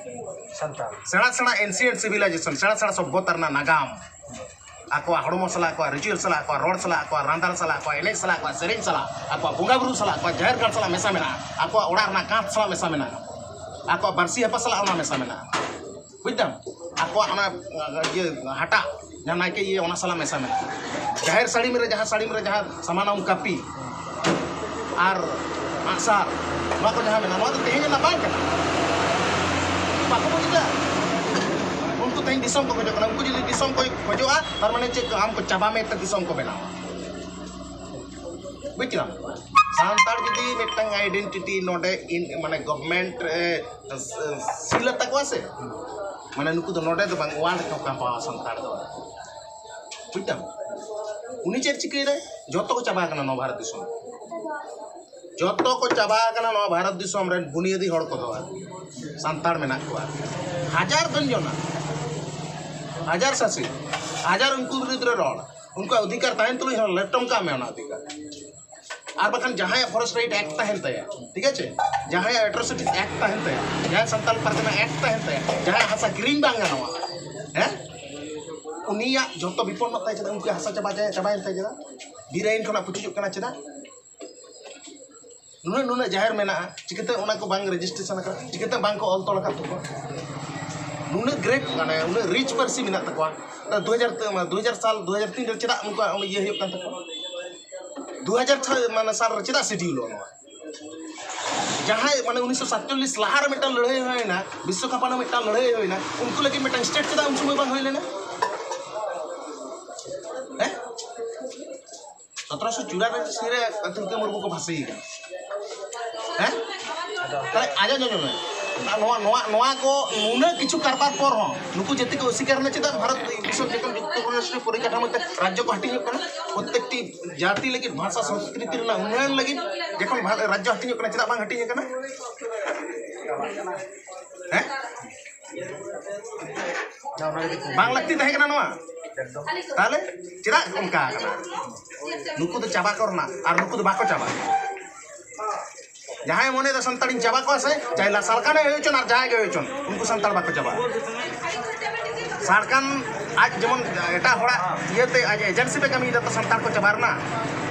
ᱥᱟᱱᱛᱟᱲ ᱥᱮᱬᱟ ᱥᱮᱬᱟ ᱮᱱᱥᱤᱭᱮᱱᱴ ᱥᱤᱵᱷᱤᱞᱟᱭᱡᱮᱥᱚᱱ, ᱥᱮᱬᱟ ᱥᱮᱬᱟ ᱥᱚᱵᱽᱵᱷᱚᱛᱟ ᱨᱮᱱᱟᱜ ᱱᱟᱜᱟᱢ, ᱟᱠᱚᱣᱟᱜ ᱦᱚᱲᱢᱚ ᱥᱟᱞᱟᱜ, ᱟᱠᱚᱣᱟᱜ ᱨᱤᱪᱩᱣᱟᱞ ᱥᱟᱞᱟᱜ, ᱟᱠᱚᱣᱟᱜ ᱨᱚᱲ ᱥᱟᱞᱟᱜ, ᱟᱠᱚᱣᱟᱜ ᱨᱟᱸᱫᱟᱞ ᱥᱟᱞᱟᱜ, ᱟᱠᱚᱣᱟᱜ ᱮᱱᱮᱡ ᱥᱟᱞᱟᱜ, ᱟᱠᱚᱣᱟᱜ ᱥᱮᱨᱮᱧ ᱥᱟᱞᱟᱜ, ᱟᱠᱚᱣᱟᱜ ᱵᱚᱸᱜᱟ ᱵᱩᱨᱩ ᱥᱟᱞᱟᱜ, ᱟᱠᱚᱣᱟᱜ ᱡᱟᱦᱮᱨ ᱜᱟᱲ ᱥᱟᱞᱟᱜ ᱢᱮᱥᱟ ᱢᱮᱱᱟᱜᱼᱟ, ᱟᱠᱚᱣᱟᱜ ᱚᱲᱟᱜ ᱨᱮᱱᱟᱜ ᱠᱟᱸᱛ ᱥᱟᱞᱟᱜ ᱢᱮᱥᱟ ᱢᱮᱱᱟᱜᱼᱟ, ᱟᱠᱚᱣᱟᱜ ᱵᱟᱹᱨᱥᱤ ᱦᱟᱯᱟ ᱥᱟᱞᱟᱜ ᱚᱱᱟ ᱢᱮᱥᱟ ᱢᱮᱱᱟᱜᱼᱟ᱾ ᱵᱩᱡᱽ ᱫᱟᱢ? ᱟᱠᱚᱣᱟᱜ ᱚᱱᱟ ᱤᱭᱟᱹ ᱦᱟᱴᱟᱜ ᱡᱟᱦᱟᱸ ᱱᱟᱭᱠᱮ ᱤᱭᱟᱹ, ᱚᱱᱟ ᱥᱟᱞᱟᱜ ᱢᱮᱥᱟ ᱢᱮᱱᱟᱜᱼᱟ᱾ ᱡᱟᱦᱮᱨ ᱥᱟᱹᱲᱤᱢ ᱨᱮ ᱡᱟᱦᱟᱸ ᱥᱟᱹᱲᱤᱢ ᱨᱮ ᱡᱟᱦᱟᱸ ᱥᱟᱢᱟᱱᱟᱢ ᱠᱟᱹᱯᱤ ᱟᱨ ᱟᱜᱼᱥᱟᱨ, ᱱᱚᱣᱟ ᱠᱚ ᱡᱟᱦᱟᱸ ᱢᱮᱱᱟᱜᱼᱟ, ᱱᱚᱣᱟ ᱫᱚ ᱛᱮᱦᱮᱧ ᱨᱮᱱᱟᱜ ᱵᱟᱝ ᱠᱟᱱᱟ᱾ ᱵᱟᱠᱚ ᱵᱩᱡᱽ ᱮᱫᱟ᱾ ᱩᱱᱠᱩ ᱛᱮᱦᱮᱧ ᱫᱤᱥᱚᱢ ᱠᱚ ᱠᱷᱚᱡᱚᱜ ᱠᱟᱱᱟ᱾ ᱩᱱᱠᱩ ᱡᱩᱫᱤ ᱫᱤᱥᱚᱢ ᱠᱚ ᱠᱷᱚᱡᱚᱜᱼᱟ, ᱛᱟᱨ ᱢᱟᱱᱮ ᱪᱮᱫ? ᱟᱢ ᱠᱚ ᱪᱟᱵᱟ ᱢᱮ ᱛᱮ ᱫᱤᱥᱚᱢ ᱠᱚ ᱵᱮᱱᱟᱣᱟ᱾ ᱵᱩᱡᱽ ᱠᱮᱫᱟᱢ? ᱥᱟᱱᱛᱟᱲ ᱡᱩᱫᱤ ᱢᱤᱫᱴᱟᱝ ᱟᱭᱰᱮᱱᱴᱤᱴᱤ ᱱᱚᱰᱮ ᱤᱱ ᱢᱟᱱᱮ ᱜᱚᱵᱷᱢᱮᱱᱴ ᱨᱮ ᱥᱤᱞ ᱟᱛᱟ ᱠᱚᱣᱟ ᱥᱮ, ᱢᱟᱱᱮ ᱱᱩᱠᱩ ᱫᱚ ᱱᱚᱰᱮ ᱫᱚ ᱵᱟᱝ, ᱳᱣᱟᱨᱞᱰ ᱨᱮᱠᱚ ᱠᱟᱸᱯᱟᱣᱟ ᱥᱟᱱᱛᱟᱲ ᱫᱚ᱾ ᱵᱩᱡᱽ ᱫᱟᱢ? ᱩᱱᱤ ᱪᱮᱫ ᱪᱤᱠᱟᱹᱭᱮᱫᱟᱭ? ᱡᱚᱛᱚ ᱠᱚ ᱪᱟᱵᱟ ᱟᱠᱟᱱᱟ ᱱᱚᱣᱟ ᱵᱷᱟᱨᱚᱛ ᱫᱤᱥᱚᱢ᱾ ᱡᱚᱛᱚ ᱠᱚ ᱪᱟᱵᱟ ᱟᱠᱟᱱᱟ ᱱᱚᱣᱟ ᱵᱷᱟᱨᱚᱛ ᱫᱤᱥᱚᱢ ᱨᱮᱱ ᱵᱩᱱᱤᱭᱟᱹᱫᱤ ᱦᱚᱲ ᱠᱚᱫᱚ ᱟᱨ ᱥᱟᱱᱛᱟᱲ ᱢᱮᱱᱟᱜ ᱠᱚᱣᱟ᱾ ᱦᱟᱡᱟᱨ ᱫᱚᱧ ᱡᱚᱱᱟ, ᱦᱟᱡᱟᱨ ᱥᱟᱥᱤ, ᱦᱟᱡᱟᱨ ᱩᱱᱠᱩ ᱵᱤᱨᱩᱫᱽ ᱨᱮ ᱨᱚᱲ, ᱩᱱᱠᱩᱣᱟᱜ ᱚᱫᱷᱤᱠᱟᱨ ᱛᱟᱦᱮᱱ ᱛᱩᱞᱩᱡ ᱦᱚᱸ ᱞᱮᱴᱚᱢ ᱠᱟᱜ ᱢᱮ ᱚᱱᱟ ᱚᱫᱷᱤᱠᱟᱨ᱾ ᱟᱨ ᱵᱟᱠᱷᱟᱱ ᱡᱟᱦᱟᱸᱭᱟᱜ ᱯᱷᱚᱨᱮᱥᱴ ᱨᱟᱭᱤᱴ ᱮᱠᱴ ᱛᱟᱦᱮᱱ ᱛᱟᱭᱟ, ᱴᱷᱤᱠ ᱟᱪᱷᱮ, ᱡᱟᱦᱟᱸᱭᱟᱜ ᱮᱴᱨᱚᱥᱤᱴᱤᱡ ᱮᱠᱴ ᱛᱟᱦᱮᱱ ᱛᱟᱭᱟ, ᱡᱟᱦᱟᱸᱭ ᱥᱟᱱᱛᱟᱲ ᱯᱟᱨᱜᱟᱱᱟ ᱮᱠᱴ ᱛᱟᱦᱮᱱ ᱛᱟᱭᱟ, ᱡᱟᱦᱟᱸᱭᱟᱜ ᱦᱟᱥᱟ ᱠᱤᱨᱤᱧ ᱵᱟᱝ ᱜᱟᱱᱚᱜᱼᱟ, ᱦᱮᱸ, ᱩᱱᱤᱭᱟᱜ ᱡᱚᱛᱚ ᱵᱤᱯᱚᱱᱱᱚᱜ ᱛᱟᱭ ᱪᱮᱫᱟᱜ? ᱩᱱᱠᱩᱣᱟᱜ ᱦᱟᱥᱟ ᱪᱟᱵᱟ ᱪᱟᱵᱟᱭᱮᱱ ᱛᱟᱭ ᱪᱮᱫᱟᱜ? ᱵᱤᱨ ᱟᱹᱭᱤᱱ ᱠᱷᱚᱱᱟᱜ ᱯᱩᱪᱩᱡᱚᱜ ᱠᱟᱱᱟ ᱪᱮᱫᱟᱜ? ᱱᱩᱱᱟᱹᱜ ᱱᱩᱱᱟᱹᱜ ᱡᱟᱦᱮᱨ ᱢᱮᱱᱟᱜᱼᱟ, ᱪᱤᱠᱟᱹᱛᱮ ᱚᱱᱟ ᱠᱚ ᱵᱟᱝ ᱨᱮᱡᱤᱥᱴᱨᱮᱥᱚᱱ ᱟᱠᱟᱱᱟ? ᱪᱤᱠᱟᱹᱛᱮ ᱵᱟᱝ ᱠᱚ ᱚᱞ ᱛᱚᱞ ᱟᱠᱟᱫ ᱛᱟᱠᱚᱣᱟ? ᱱᱩᱱᱟᱹᱜ ᱜᱨᱮᱴ, ᱢᱟᱱᱮ ᱩᱱᱟᱹᱜ ᱨᱤᱪ ᱯᱟᱹᱨᱥᱤ ᱢᱮᱱᱟᱜ ᱛᱟᱠᱚᱣᱟ᱾ ᱫᱩ ᱦᱟᱡᱟᱨ ᱫᱩ ᱦᱟᱡᱟᱨ ᱥᱟᱞ, ᱫᱩ ᱦᱟᱡᱟᱨ ᱛᱤᱱ ᱨᱮ ᱪᱮᱫᱟᱜ ᱩᱱᱠᱩᱣᱟᱜ ᱤᱭᱟᱹ ᱦᱩᱭᱩᱜ ᱠᱟᱱ ᱛᱟᱠᱚᱣᱟ? ᱫᱩ ᱦᱟᱡᱟᱨ ᱪᱷᱚᱭ ᱢᱟᱱᱮ ᱥᱟᱞ ᱨᱮ ᱪᱮᱫᱟᱜ ᱥᱤᱰᱤᱭᱩᱞᱚᱜᱼᱟ ᱱᱚᱣᱟ? ᱡᱟᱦᱟᱸᱭ ᱢᱟᱱᱮ ᱩᱱᱤᱥᱥᱚ ᱥᱟᱛᱪᱚᱞᱞᱤᱥ ᱞᱟᱦᱟᱨᱮ ᱢᱤᱫᱴᱟᱝ ᱞᱟᱹᱲᱦᱟᱹᱭ ᱦᱩᱭᱱᱟ, ᱵᱤᱥᱥᱚᱠᱟᱯ ᱟᱱᱟᱜ ᱢᱤᱫᱴᱟᱝ ᱞᱟᱹᱲᱦᱟᱹᱭ ᱦᱩᱭᱱᱟ, ᱩᱱᱠᱩ ᱞᱟᱹᱜᱤᱫ ᱢᱤᱫᱴᱟᱝ ᱥᱴᱮᱴ ᱪᱮᱫᱟᱜ ᱩᱱ ᱥᱚᱢᱚᱭ ᱵᱟᱝ ᱦᱩᱭ ᱞᱮᱱᱟ? ᱦᱮᱸ? ᱥᱚᱛᱨᱚᱥᱚ ᱪᱩᱨᱟᱥᱤ ᱨᱮ ᱛᱤᱞᱠᱟᱹ ᱢᱩᱨᱢᱩ ᱠᱚ ᱯᱷᱟᱹᱥᱤ ᱠᱟᱱᱟ᱾ ᱦᱮᱸ? ᱛᱟᱦᱞᱮ ᱟᱸᱡᱚᱢ ᱧᱚᱜ ᱢᱮ᱾ ᱱᱚᱣᱟ, ᱱᱚᱣᱟ, ᱱᱚᱣᱟ ᱠᱚ ᱱᱩᱱᱟᱹᱜ ᱠᱤᱪᱷᱩ ᱠᱟᱨᱵᱟᱨ ᱯᱚᱨ ᱦᱚᱸ ᱱᱩᱠᱩ ᱡᱟᱹᱛᱤ ᱠᱚ ᱚᱥᱤᱠᱟᱨ ᱮᱱᱟ᱾ ᱪᱮᱫᱟᱜ ᱵᱷᱟᱨᱚᱛ ᱫᱤᱥᱚᱢ ᱡᱚᱠᱷᱚᱱ ᱡᱚᱛᱚ ᱯᱚᱨᱤᱠᱟᱴᱷᱟᱢᱳ ᱛᱮ ᱨᱟᱡᱽᱡᱚ ᱠᱚ ᱦᱟᱹᱴᱤᱧᱚᱜ ᱠᱟᱱᱟ, ᱯᱨᱚᱛᱮᱠᱴᱤ ᱡᱟᱹᱛᱤ ᱞᱟᱹᱜᱤᱫ ᱵᱷᱟᱥᱟ ᱥᱚᱝᱥᱠᱨᱤᱛᱤ ᱨᱮᱱᱟᱜ ᱩᱱᱱᱚᱭᱚᱱ ᱞᱟᱹᱜᱤᱫ ᱡᱚᱠᱷᱚᱱ ᱵᱷᱟ-, ᱨᱟᱡᱽᱡᱚ ᱦᱟᱹᱴᱤᱧᱚᱜ ᱠᱟᱱᱟ, ᱪᱮᱫᱟᱜ ᱵᱟᱝ ᱦᱟᱹᱴᱤᱧ ᱟᱠᱟᱱᱟ? ᱦᱮᱸ? ᱵᱟᱝ ᱞᱟᱹᱠᱛᱤ ᱛᱟᱦᱮᱸ ᱠᱟᱱᱟ ᱱᱚᱣᱟ? ᱛᱟᱦᱞᱮ ᱪᱮᱫᱟᱜ ᱚᱱᱠᱟ ᱟᱠᱟᱱᱟ? ᱱᱩᱠᱩ ᱫᱚ ᱪᱟᱵᱟ ᱠᱚ ᱨᱮᱱᱟᱜ, ᱟᱨ ᱱᱩᱠᱩ ᱫᱚ ᱵᱟᱠᱚ ᱪᱟᱵᱟᱜᱼᱟ᱾ ᱡᱟᱦᱟᱸᱭ ᱢᱚᱱᱮᱭᱮᱫᱟ ᱥᱟᱱᱛᱟᱲᱤᱧ ᱪᱟᱵᱟ ᱠᱚᱣᱟ ᱥᱮ, ᱪᱟᱦᱮ ᱞᱟ-, ᱥᱟᱞᱠᱷᱟᱱ ᱮ ᱦᱩᱭ ᱦᱚᱪᱚᱱ ᱟᱨ ᱡᱟᱦᱟᱸᱭ ᱜᱮ ᱦᱩᱭ ᱦᱚᱪᱚᱱ, ᱩᱱᱠᱩ ᱥᱟᱱᱛᱟᱲ ᱵᱟᱠᱚ ᱪᱟᱵᱟᱜᱼᱟ᱾ ᱥᱟᱞᱠᱷᱟᱱ ᱟᱡ ᱡᱮᱢᱚᱱ ᱮᱴᱟᱜ ᱦᱚᱲᱟᱜ ᱤᱭᱟᱹᱛᱮ ᱟᱡ ᱮᱡᱮᱱᱥᱤ ᱛᱮ ᱠᱟᱹᱢᱤᱭᱮᱫᱟ, ᱛᱚ ᱥᱟᱱᱛᱟᱲ ᱠᱚ ᱪᱟᱵᱟ ᱨᱮᱱᱟᱜ?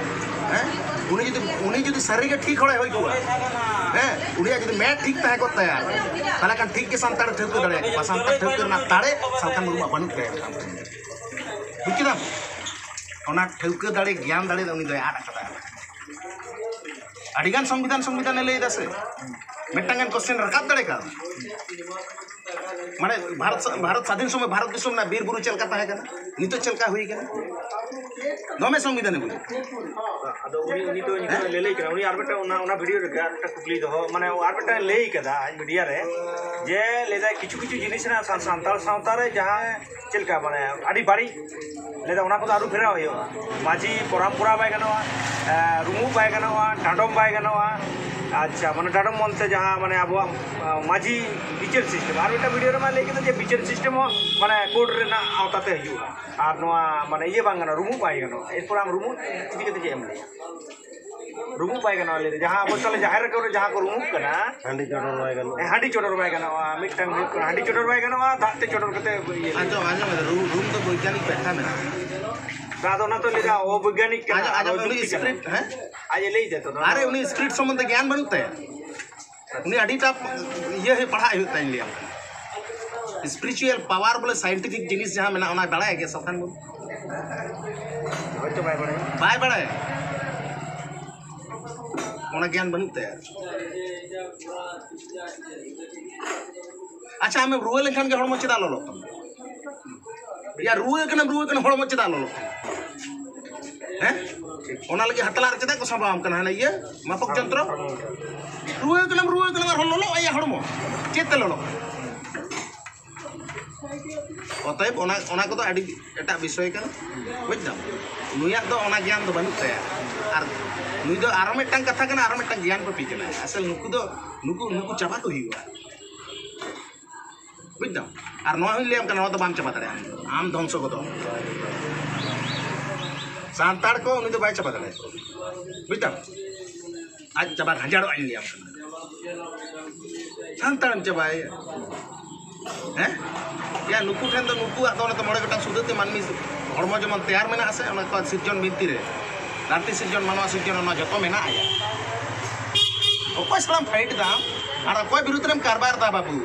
ᱦᱮᱸ? ᱩᱱᱤ ᱡᱩᱫᱤ, ᱩᱱᱤ ᱡᱩᱫᱤ ᱥᱟᱹᱨᱤᱜᱮ ᱴᱷᱤᱠ ᱦᱚᱲᱮ ᱦᱩᱭ ᱠᱚᱜᱼᱟ, ᱦᱮᱸ, ᱩᱱᱤᱭᱟᱜ ᱡᱩᱫᱤ ᱢᱮᱫ ᱴᱷᱤᱠ ᱛᱟᱦᱮᱸ ᱠᱚᱜ ᱛᱟᱭᱟ, ᱛᱟᱦᱚᱞᱮ ᱠᱷᱟᱱ ᱴᱷᱤᱠ ᱜᱮ ᱥᱟᱱᱛᱟᱲ ᱴᱷᱟᱹᱣᱠᱟᱹ ᱫᱟᱲᱮᱭᱟᱜᱼᱟ᱾ ᱥᱟᱱᱛᱟᱲ ᱴᱷᱟᱹᱣᱠᱟᱹ ᱨᱮᱱᱟᱜ ᱫᱟᱲᱮ ᱥᱟᱞᱠᱷᱟᱱ ᱢᱩᱨᱢᱩᱣᱟᱜ ᱵᱟᱹᱱᱩᱜ ᱛᱟᱭᱟ᱾ ᱵᱩᱡ ᱠᱮᱫᱟᱢ? ᱚᱱᱟ ᱴᱷᱟᱹᱣᱠᱟᱹ ᱫᱟᱲᱮ, ᱜᱮᱭᱟᱱ ᱫᱟᱲᱮ ᱫᱚ ᱩᱱᱤ ᱫᱚᱭ ᱟᱫ ᱟᱠᱟᱫᱟ᱾ ᱟᱹᱰᱤᱜᱟᱱ ᱥᱚᱝᱵᱤᱫᱷᱟᱱ, ᱥᱚᱝᱵᱤᱫᱷᱟᱱᱮ ᱞᱟᱹᱭ ᱮᱫᱟ ᱥᱮ, ᱢᱤᱫᱴᱟᱝ ᱜᱟᱱ ᱠᱚᱥᱪᱮᱱ ᱨᱟᱠᱟᱵ ᱫᱟᱲᱮ ᱠᱟᱜᱼᱟ? ᱢᱟᱱᱮ ᱵᱷᱟᱨᱚᱛ ᱥᱟ-, ᱵᱷᱟᱨᱚᱛ ᱥᱟᱫᱷᱤᱱ ᱥᱚᱢᱚᱭ ᱵᱷᱟᱨᱚᱛ ᱫᱤᱥᱚᱢ ᱨᱮᱱᱟᱜ ᱵᱤᱨ ᱵᱩᱨᱩ ᱪᱮᱫ ᱞᱮᱠᱟ ᱛᱟᱦᱮᱸ ᱠᱟᱱᱟ, ᱱᱤᱛᱚᱜ ᱪᱮᱫ ᱞᱮᱠᱟ ᱦᱩᱭ ᱠᱟᱱᱟ? ᱫᱚᱢᱮ ᱥᱚᱝᱵᱤᱫᱷᱟᱱᱮ ᱵᱩᱡᱽ᱾ ᱟᱫᱚ ᱩᱱᱤ, ᱩᱱᱤ ᱫᱚ ᱱᱤᱛᱚᱜ ᱞᱟᱹᱞᱟᱹᱭ ᱠᱟᱱᱟ, ᱩᱱᱤ ᱟᱨ ᱢᱤᱫᱴᱟᱝ ᱚᱱᱟ, ᱚᱱᱟ ᱵᱷᱤᱰᱤᱭᱳ ᱨᱮᱜᱮ ᱟᱨ ᱢᱤᱫᱴᱟᱝ ᱠᱩᱠᱞᱤ ᱫᱚᱦᱚ, ᱢᱟᱱᱮ ᱟᱨ ᱢᱤᱫᱴᱟᱝ ᱞᱟᱹᱭ ᱠᱟᱫᱟ ᱟᱡ ᱢᱤᱰᱤᱭᱟ ᱨᱮ, ᱡᱮ ᱞᱟᱹᱭᱫᱟᱭ ᱠᱤᱪᱷᱩ ᱠᱤᱪᱷᱩ ᱡᱤᱱᱤᱥ ᱨᱮᱱᱟᱜ ᱥᱟᱱ-, ᱥᱟᱱᱛᱟᱲ ᱥᱟᱶᱛᱟ ᱨᱮ ᱡᱟᱦᱟᱸ ᱪᱮᱫ ᱞᱮᱠᱟ ᱢᱟᱱᱮ ᱟᱹᱰᱤ ᱵᱟᱹᱲᱤᱡ, ᱞᱟᱹᱭᱫᱟ ᱚᱱᱟ ᱠᱚᱫᱚ ᱟᱹᱨᱩ ᱯᱷᱮᱨᱟᱣ ᱦᱩᱭᱩᱜᱼᱟ᱾ ᱢᱟᱹᱡᱷᱤ ᱯᱚᱨᱚᱢᱯᱚᱨᱟ ᱵᱟᱭ ᱜᱟᱱᱚᱜᱼᱟ, ᱮ, ᱨᱩᱢᱩᱜ ᱵᱟᱭ ᱜᱟᱱᱚᱜᱼᱟ, ᱰᱟᱸᱰᱚᱢ ᱵᱟᱭ ᱜᱟᱱᱚᱜᱼᱟ᱾ ᱟᱪᱪᱷᱟ, ᱢᱟᱱᱮ ᱰᱟᱸᱰᱚᱢ ᱢᱚᱱᱛᱮ ᱡᱟᱦᱟᱸ ᱢᱟᱱᱮ ᱟᱵᱚᱣᱟᱜ, ᱟ, ᱢᱟᱹᱡᱷᱤ ᱵᱤᱪᱟᱹᱨ ᱥᱤᱥᱴᱮᱢ, ᱟᱨ ᱢᱤᱫᱴᱟᱝ ᱵᱷᱤᱰᱤᱭᱳ ᱨᱮ ᱢᱟ ᱞᱟᱹᱭ ᱠᱮᱫᱟ ᱡᱮ ᱵᱤᱪᱟᱹᱨ ᱥᱤᱥᱴᱮᱢ ᱦᱚᱸ ᱢᱟᱱᱮ ᱠᱳᱰ ᱨᱮᱱᱟᱜ ᱟᱣᱛᱟᱛᱮ ᱦᱤᱡᱩᱜᱼᱟ᱾ ᱟᱨ ᱱᱚᱣᱟ ᱢᱟᱱᱮ ᱤᱭᱟᱹ ᱵᱟᱝ ᱜᱟᱱᱚᱜᱼᱟ, ᱨᱩᱢᱩᱜ ᱵᱟᱭ ᱜᱟᱱᱚᱜᱼᱟ᱾ ᱮᱨᱯᱚᱨ ᱟᱢ ᱨᱩᱢᱩᱜ ᱤᱫᱤ ᱠᱟᱛᱮ ᱪᱮᱫ ᱮᱢ ᱞᱟᱹᱭᱟ? ᱨᱩᱢᱩᱜ ᱵᱟᱭ ᱜᱟᱱᱚᱜᱼᱟ, ᱞᱟᱹᱭ ᱫᱟ ᱡᱟᱦᱟᱸ ᱟᱵᱚ ᱛᱟᱦᱞᱮ ᱡᱟᱦᱮᱨ ᱠᱚᱨᱮ ᱡᱟᱦᱟᱸ ᱠᱚ ᱨᱩᱢᱩᱜ ᱠᱟᱱᱟ, ᱦᱟᱺᱰᱤ ᱪᱚᱰᱚᱨ ᱵᱟᱭ ᱜᱟᱱᱚᱜᱼᱟ᱾ ᱦᱮᱸ, ᱦᱟᱺᱰᱤ ᱪᱚᱰᱚᱨ ᱵᱟᱭ ᱜᱟᱱᱚᱜᱼᱟ᱾ ᱢᱤᱫᱴᱟᱝ ᱦᱩᱭᱩᱜ ᱠᱟᱱᱟ ᱦᱟᱺᱰᱤ ᱪᱚᱰᱚᱨ ᱵᱟᱭ ᱜᱟᱱᱚᱜᱼᱟ, ᱫᱟᱜ ᱛᱮ ᱪᱚᱰᱚᱨ ᱠᱟᱛᱮ ᱤᱭᱟᱹ ᱞᱟᱹᱜᱤᱫ᱾ ᱟᱸᱡᱚᱢ, ᱟᱸᱡᱚᱢ, ᱨᱩ-, ᱨᱩᱢ ᱫᱚ ᱵᱳᱭᱜᱟᱱᱤᱠ ᱵᱮᱠᱠᱷᱟ ᱢᱮᱱᱟᱜᱼᱟ᱾ ᱟᱫᱚ ᱚᱱᱟ ᱛᱚ ᱞᱟᱹᱭ ᱫᱟ ᱚᱵᱳᱭᱜᱟᱱᱤᱠ ᱠᱟᱱᱟ, ᱟᱸᱡᱚᱢ, ᱟᱸᱡᱚᱢ, ᱟᱨ ᱩᱱᱤ ᱚᱡᱩᱠᱛᱤ ᱠᱟᱱᱟ᱾ Script, ᱦᱮᱸ? ᱟᱡ ᱮ ᱞᱟᱹᱭ ᱫᱟ ᱛᱚ ᱱᱚᱣᱟ ᱟᱨᱮ, ᱫᱚ᱾ ᱩᱱᱤ script ᱥᱚᱢᱵᱚᱱᱫᱷᱮ ᱜᱮᱭᱟᱱ ᱵᱟᱹᱱᱩᱜ ᱛᱟᱭᱟ᱾ ᱩᱱᱤ ᱟᱹᱰᱤᱴᱟ ᱤᱭᱟᱹ ᱦᱩᱭᱩᱜ, ᱯᱟᱲᱦᱟᱜ ᱦᱩᱭᱩᱜ ᱛᱟᱭᱟ, ᱞᱟᱹᱭᱟᱢ ᱠᱟᱱᱟ᱾ Spiritual power ᱵᱚᱞᱮ scientific ᱡᱤᱱᱤᱥ ᱡᱟᱦᱟᱸ ᱢᱮᱱᱟᱜᱼᱟ, ᱚᱱᱟ ᱵᱟᱲᱟᱭᱟ ᱜᱮ ᱥᱚᱠᱷᱟᱱ ᱵᱟᱹᱵᱩ? ᱦᱚᱭᱛᱳ ᱵᱟᱭ ᱵᱟᱲᱟᱭᱟ᱾ ᱵᱟᱭ ᱵᱟᱲᱟᱭᱟ᱾ ᱚᱱᱟ ᱜᱮᱭᱟᱱ ᱵᱟᱹᱱᱩᱜ ᱛᱟᱭᱟ᱾ ᱟᱪᱪᱷᱟ, ᱟᱢᱮᱢ ᱨᱩᱣᱟᱹ ᱞᱮᱱᱠᱷᱟᱱ ᱜᱮ ᱦᱚᱲᱢᱚ ᱪᱮᱫᱟᱜ ᱞᱚᱞᱚᱜ ᱛᱟᱢᱟ? ᱭᱟ, ᱨᱩᱣᱟᱹ ᱠᱟᱱᱟᱢ, ᱨᱩᱣᱟᱹ ᱠᱟᱱᱟᱢ, ᱦᱚᱲᱢᱚ ᱪᱮᱫᱟᱜ ᱞᱚᱞᱚᱜ ᱛᱟᱢᱟ? ᱦᱮᱸ? ᱚᱱᱟ ᱞᱟᱹᱜᱤᱫ ᱦᱟᱛᱞᱟ ᱨᱮ ᱪᱮᱫᱟᱜ ᱠᱚ ᱥᱟᱢᱵᱟᱣᱟᱢ ᱠᱟᱱᱟ ᱦᱟᱱᱮ ᱤᱭᱟᱹ ᱢᱟᱯᱚᱠ ᱡᱚᱱᱛᱨᱚ? ᱨᱩᱣᱟᱹ ᱠᱟᱱᱟᱢ, ᱨᱩᱣᱟᱹ ᱠᱟᱱᱟᱢ, ᱟᱨᱦᱚᱸ ᱞᱚᱞᱚᱜ ᱟᱭᱟ ᱦᱚᱲᱢᱚ᱾ ᱪᱮᱫ ᱛᱮ ᱞᱚᱞᱚᱜ? ᱚᱛᱚᱮᱵ ᱚᱱᱟ, ᱚᱱᱟ ᱠᱚᱫᱚ ᱟᱹᱰᱤ ᱮᱴᱟᱜ ᱵᱤᱥᱚᱭ ᱠᱟᱱᱟ, ᱵᱩᱡᱽ ᱫᱟᱢ? ᱱᱩᱭᱟᱜ ᱫᱚ ᱚᱱᱟ ᱜᱮᱭᱟᱱ ᱫᱚ ᱵᱟᱹᱱᱩᱜ ᱛᱟᱭᱟ᱾ ᱟᱨ ᱱᱩᱭ ᱫᱚ ᱟᱨᱚ ᱢᱤᱫᱴᱟᱝ ᱠᱟᱛᱷᱟ ᱠᱟᱱᱟ, ᱟᱨᱚ ᱢᱤᱫᱴᱟᱝ ᱜᱮᱭᱟᱱ ᱯᱟᱹᱯᱤ ᱠᱟᱱᱟᱭ᱾ ᱟᱥᱚᱞ ᱱᱩᱠᱩ ᱫᱚ, ᱱᱩᱠᱩ, ᱱᱩᱠᱩ ᱪᱟᱵᱟ ᱠᱚ ᱦᱩᱭᱩᱜᱼᱟ, ᱵᱩᱡᱽ ᱫᱟᱢ? ᱟᱨ ᱱᱚᱣᱟ ᱦᱚᱸᱧ ᱞᱟᱹᱭᱟᱢ ᱠᱟᱱᱟ, ᱱᱚᱣᱟ ᱫᱚ ᱵᱟᱢ ᱪᱟᱵᱟ ᱫᱟᱲᱮᱭᱟᱜᱼᱟ, ᱟᱢ ᱫᱷᱚᱝᱥᱚ ᱜᱚᱫᱚᱜ᱾ ᱥᱟᱱᱛᱟᱲ ᱠᱚ ᱩᱱᱤ ᱫᱚ ᱵᱟᱭ ᱪᱟᱵᱟ ᱫᱟᱲᱮᱭᱟᱜᱼᱟ, ᱵᱩᱡᱽ ᱫᱟᱢ? ᱟᱡ ᱪᱟᱵᱟ ᱜᱷᱟᱸᱡᱟᱲᱚᱜ ᱟᱹᱧ ᱞᱟᱹᱭᱟᱢ ᱠᱟᱱᱟ᱾ ᱥᱟᱱᱛᱟᱲᱮᱢ ᱪᱟᱵᱟᱭᱮᱭᱟ᱾ ᱦᱮᱸ? ᱭᱟ, ᱱᱩᱠᱩ ᱴᱷᱮᱱ ᱫᱚ, ᱱᱩᱠᱩᱣᱟᱜ ᱫᱚ ᱚᱱᱟ ᱫᱚ ᱢᱚᱬᱮ ᱜᱚᱴᱟᱝ ᱥᱩᱫᱷᱟᱹ ᱛᱮ ᱢᱟᱹᱱᱢᱤ ᱦᱚᱲᱢᱚ ᱡᱮᱢᱚᱱ ᱛᱮᱭᱟᱨ ᱢᱮᱱᱟᱜᱼᱟ ᱥᱮ, ᱚᱱᱟ ᱠᱚ ᱥᱤᱨᱡᱚᱱ ᱵᱤᱱᱛᱤ ᱨᱮ ᱫᱷᱟᱹᱨᱛᱤ ᱥᱤᱨᱡᱚᱱ, ᱢᱟᱱᱣᱟ ᱥᱤᱨᱡᱚᱱ, ᱚᱱᱟ ᱡᱚᱛᱚ ᱢᱮᱱᱟᱜᱼᱟ ᱭᱟ᱾ ᱚᱠᱚᱭ ᱥᱟᱞᱟᱜ ᱯᱷᱟᱭᱤᱴ ᱫᱟᱢ ᱟᱨ ᱚᱠᱚᱭ ᱵᱤᱨᱩᱫᱽ ᱨᱮᱢ ᱠᱟᱨᱵᱟᱨ ᱫᱟ ᱵᱟᱹᱵᱩ?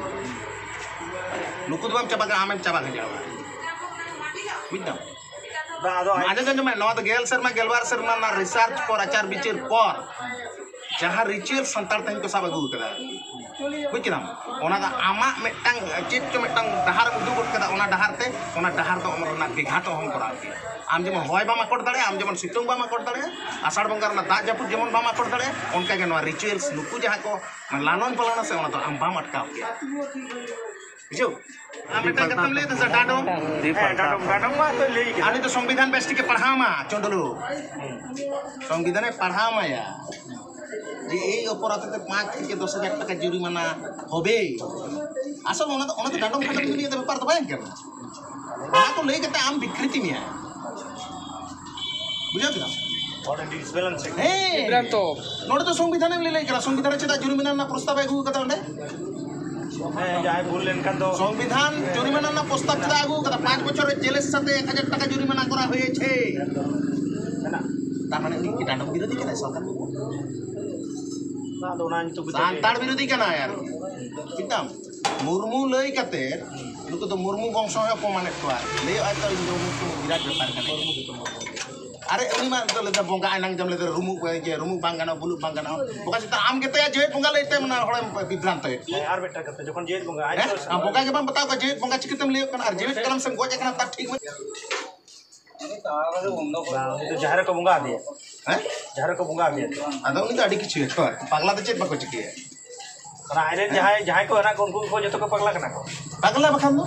ᱱᱩᱠᱩ ᱫᱚ ᱵᱟᱢ ᱪᱟᱵᱟ ᱠᱟᱜᱼᱟ, ᱟᱢᱮᱢ ᱪᱟᱵᱟ ᱜᱷᱟᱸᱡᱟᱲᱚᱜᱼᱟ᱾ ᱵᱩᱡᱽ ᱫᱟᱢ? ᱵᱟᱝ, ᱟᱫᱚ ᱟᱸᱡᱚᱢ, ᱟᱸᱡᱚᱢ ᱢᱮ, ᱱᱚᱣᱟ ᱫᱚ ᱜᱮᱞ ᱥᱮᱨᱢᱟ, ᱜᱮᱞᱵᱟᱨ ᱥᱮᱨᱢᱟ ᱨᱮᱱᱟᱜ ᱨᱤᱥᱟᱨᱪ ᱯᱚᱨ, ᱟᱪᱟᱨ ᱵᱤᱪᱟᱹᱨ ᱯᱚᱨ ᱡᱟᱦᱟᱸ ᱨᱤᱪᱩᱣᱟᱞ ᱥᱟᱱᱛᱟᱲ ᱛᱮᱦᱮᱧ ᱠᱚ ᱥᱟᱵ ᱟᱹᱜᱩ ᱠᱟᱫᱟ, ᱵᱩᱡᱽ ᱠᱮᱫᱟᱢ? ᱚᱱᱟ ᱫᱚ ᱟᱢᱟᱜ ᱢᱤᱫᱴᱟᱝ ᱪᱮᱫ ᱪᱚ ᱢᱤᱫᱴᱟᱝ ᱰᱟᱦᱟᱨ ᱮᱢ ᱩᱫᱩᱜ ᱜᱚᱫ ᱠᱟᱫᱟ, ᱚᱱᱟ ᱰᱟᱦᱟᱨ ᱛᱮ, ᱚᱱᱟ ᱰᱟᱦᱟᱨ ᱫᱚ ᱚᱢᱚᱨ ᱨᱮᱱᱟᱜ ᱵᱮᱜᱷᱟᱛ ᱚᱦᱚᱢ ᱠᱚᱨᱟᱣ ᱠᱮᱭᱟ᱾ ᱟᱢ ᱡᱮᱢᱚᱱ ᱦᱚᱭ ᱵᱟᱢ ᱟᱠᱚᱴ ᱫᱟᱲᱮᱭᱟᱜᱼᱟ, ᱟᱢ ᱡᱮᱢᱚᱱ ᱥᱤᱛᱩᱝ ᱵᱟᱢ ᱟᱠᱚᱴ ᱫᱟᱲᱮᱭᱟᱜᱼᱟ, ᱟᱥᱟᱲ ᱵᱚᱸᱜᱟ ᱨᱮᱱᱟᱜ ᱫᱟᱜ ᱡᱟᱹᱯᱩᱫ ᱡᱮᱢᱚᱱ ᱵᱟᱢ ᱟᱠᱚᱴ ᱫᱟᱲᱮᱭᱟᱜᱼᱟ, ᱚᱱᱠᱟ ᱜᱮ ᱱᱚᱣᱟ ᱨᱤᱪᱩᱣᱟᱞᱥ ᱱᱩᱠᱩ ᱡᱟᱦᱟᱸ ᱠᱚ ᱞᱟᱞᱚᱱ ᱯᱟᱞᱚᱱᱟ ᱥᱮ, ᱚᱱᱟ ᱫᱚ ᱟᱢ ᱵᱟᱢ ᱟᱴᱠᱟᱣ ᱠᱮᱭᱟ᱾ ᱵᱩᱡᱷᱟᱹᱣ? ᱟᱢ ᱢᱤᱫᱴᱟᱝ ᱠᱟᱛᱷᱟᱢ ᱞᱟᱹᱭ ᱫᱟ ᱥᱮ, ᱰᱟᱸᱰᱚᱢ? ᱦᱮᱸ, ᱰᱟᱸᱰᱚᱢ, ᱰᱟᱸᱰᱚᱢ ᱢᱟ ᱛᱚ ᱞᱟᱹᱭ ᱜᱮ᱾ ᱩᱱᱤ ᱫᱚ ᱥᱚᱝᱵᱤᱫᱷᱟᱱ ᱵᱮᱥ ᱴᱷᱤᱠᱮ ᱯᱟᱲᱦᱟᱣ ᱢᱟ, ᱪᱚᱸᱰᱞᱩ᱾ ᱥᱚᱝᱵᱤᱫᱷᱟᱱᱮ ᱯᱟᱲᱦᱟᱣ ᱢᱟᱭᱟ ᱡᱮ ᱮᱭ ᱚᱯᱚᱨᱟᱫᱷ ᱛᱮ ᱯᱟᱸᱪ ᱛᱷᱮᱠᱮ ᱫᱚᱥ ᱦᱟᱡᱟᱨ ᱴᱟᱠᱟ ᱡᱩᱨᱤᱢᱟᱱᱟ ᱦᱚᱵᱮ᱾ ᱟᱥᱚᱞ ᱚᱱᱟ ᱫᱚ, ᱚᱱᱟ ᱫᱚ ᱰᱟᱸᱰᱚᱢ ᱯᱷᱟᱸᱰᱚᱢ ᱫᱩᱱᱤᱭᱟᱹ ᱫᱚ ᱵᱮᱯᱟᱨ ᱫᱚ ᱵᱟᱝ ᱠᱟᱱᱟ᱾ ᱚᱱᱟ ᱠᱚ ᱞᱟᱹᱭ ᱠᱟᱛᱮ ᱟᱢ ᱵᱤᱠᱨᱤᱛᱤ ᱢᱮᱭᱟ᱾ ᱵᱩᱡᱷᱟᱹᱣ ᱠᱮᱫᱟᱢ? ᱦᱮᱸ᱾ ᱵᱤᱵᱷᱨᱟᱱᱛᱚ᱾ ᱱᱚᱰᱮ ᱫᱚ ᱥᱚᱝᱵᱤᱫᱷᱟᱱᱮᱢ ᱞᱟᱹᱭ ᱠᱟᱱᱟ, ᱥᱚᱝᱵᱤᱫᱷᱟᱱ ᱨᱮ ᱪᱮᱫᱟᱜ ᱡᱩᱨᱤᱢᱟᱱᱟ ᱨᱮᱱᱟᱜ ᱯᱨᱚᱥᱛᱟᱵ ᱮ ᱟᱹᱜᱩ ᱠᱟᱫᱟ ᱚᱸᱰᱮ? ᱦᱮᱸ, ᱡᱟᱦᱟᱸᱭ ᱵᱷᱩᱞ ᱞᱮᱱᱠᱷᱟᱱ ᱫᱚ ᱥᱚᱝᱵᱤᱫᱷᱟᱱ ᱡᱩᱨᱤᱢᱟᱱᱟ ᱨᱮᱱᱟᱜ ᱯᱨᱚᱥᱛᱟᱵ ᱪᱮᱫᱟᱜ ᱟᱹᱜᱩ ᱠᱟᱫᱟ? ᱯᱟᱸᱪ ᱵᱚᱪᱷᱚᱨ ᱡᱮᱞ ᱥᱟᱛᱮ ᱮᱠ ᱦᱟᱡᱟᱨ ᱴᱟᱠᱟ ᱡᱩᱨᱤᱢᱟᱱᱟ ᱠᱚᱨᱟ ᱦᱩᱭᱮᱪᱷᱮ᱾ ᱢᱮᱱᱟᱜ᱾ ᱛᱟᱨ ᱢᱟᱱᱮ ᱩᱱᱤ ᱠᱤ ᱰᱟᱸᱰᱚᱢ ᱵᱤᱨᱳᱫᱷᱤ ᱠᱟᱱᱟᱭ ᱥᱚᱨᱠᱟᱨ? ᱟᱫᱚ ᱚᱱᱟ ᱧᱩᱛᱩᱢ ᱜᱮ ᱥᱟᱱᱛᱟᱲ ᱵᱤᱨᱳᱫᱷᱤ ᱠᱟᱱᱟᱭ ᱟᱨ ᱪᱮᱫᱟᱢ? ᱢᱩᱨᱢᱩ ᱞᱟᱹᱭ ᱠᱟᱛᱮ ᱱᱩᱠᱩ ᱫᱚ ᱢᱩᱨᱢᱩ ᱵᱚᱝᱥᱚ ᱦᱚᱸᱭ ᱚᱯᱚᱢᱟᱱᱮᱫ ᱠᱚᱣᱟ᱾ ᱞᱟᱹᱭᱚᱜᱼᱟᱭ ᱛᱚ, ᱤᱧ ᱫᱚ ᱢᱩᱨᱢᱩ ᱵᱤᱨᱟᱴ ᱵᱮᱯᱟᱨ ᱠᱟᱱᱟ᱾ ᱟᱨᱮ, ᱩᱱᱤ ᱢᱟ ᱱᱤᱛᱚᱜ ᱞᱟᱹᱭᱫᱟ ᱵᱚᱸᱜᱟ ᱮᱱᱟᱝ ᱡᱚᱢ ᱞᱟᱹᱭᱫᱟ ᱨᱩᱢᱩᱜ ᱵᱟᱝ, ᱡᱮ ᱨᱩᱢᱩᱜ ᱵᱟᱝ ᱜᱟᱱᱚᱜᱼᱟ, ᱵᱩᱞᱩᱜ ᱵᱟᱝ ᱜᱟᱱᱚᱜᱼᱟ᱾ ᱵᱚᱸᱜᱟ ᱪᱮᱛᱟᱱ ᱟᱢ ᱜᱮᱛᱚ ᱭᱟ ᱡᱮᱣᱮᱫ ᱵᱚᱸᱜᱟ ᱞᱟᱹᱭ ᱛᱮ ᱚᱱᱟ ᱦᱚᱲᱮᱢ ᱵᱤᱵᱷᱨᱟᱱᱛᱚᱭᱮᱫ ᱠᱚᱣᱟ᱾ ᱦᱮᱸ, ᱟᱨ ᱢᱤᱫᱴᱟᱝ ᱠᱟᱛᱷᱟ, ᱡᱚᱠᱷᱚᱱ ᱡᱮᱣᱮᱫ ᱵᱚᱸᱜᱟ, ᱟᱡ ᱦᱮᱸ? ᱫᱚ ᱟᱢ ᱵᱚᱸᱜᱟ ᱜᱮ ᱵᱟᱢ ᱵᱟᱛᱟᱣ ᱠᱚᱣᱟ, ᱡᱮᱣᱮᱫ ᱵᱚᱸᱜᱟ ᱪᱤᱠᱟᱹᱛᱮᱢ ᱞᱟᱹᱭᱚᱜ ᱠᱟᱱᱟ? ᱟᱨ ᱡᱮᱣᱮᱫ ᱠᱟᱱᱟᱢ ᱥᱮᱢ ᱜᱚᱡ ᱟᱠᱟᱱᱟ, ᱛᱟᱨ ᱴᱷᱤᱠ ᱢᱮ᱾ ᱵᱟᱝ, ᱩᱱᱤ ᱫᱚ ᱡᱟᱦᱮᱨ ᱨᱮᱠᱚ ᱵᱚᱸᱜᱟ ᱟᱫᱮᱭᱟ᱾ ᱦᱮᱸ? ᱡᱟᱦᱮᱨ ᱨᱮᱠᱚ ᱵᱚᱸᱜᱟ ᱟᱫᱮᱭᱟ᱾ ᱟᱫᱚ ᱩᱱᱤ ᱫᱚ ᱟᱹᱰᱤ ᱠᱤᱪᱷᱩ ᱜᱮ ᱛᱚ, ᱯᱟᱜᱽᱞᱟ ᱫᱚ ᱪᱮᱫ ᱵᱟᱠᱚ ᱪᱤᱠᱟᱹᱭᱟ? ᱚᱱᱟ ᱟᱡᱨᱮᱱ ᱡᱟᱦᱟᱸᱭ, ᱡᱟᱦᱟᱸᱭ ᱠᱚ ᱦᱮᱱᱟᱜ ᱠᱚ, ᱩᱱᱠᱩ ᱠᱚ ᱡᱚᱛᱚ ᱠᱚ ᱯᱟᱜᱽᱞᱟ ᱠᱟᱱᱟ ᱠᱚ᱾ ᱯᱟᱜᱽᱞᱟ ᱵᱟᱠᱷᱟᱱ ᱫᱚ?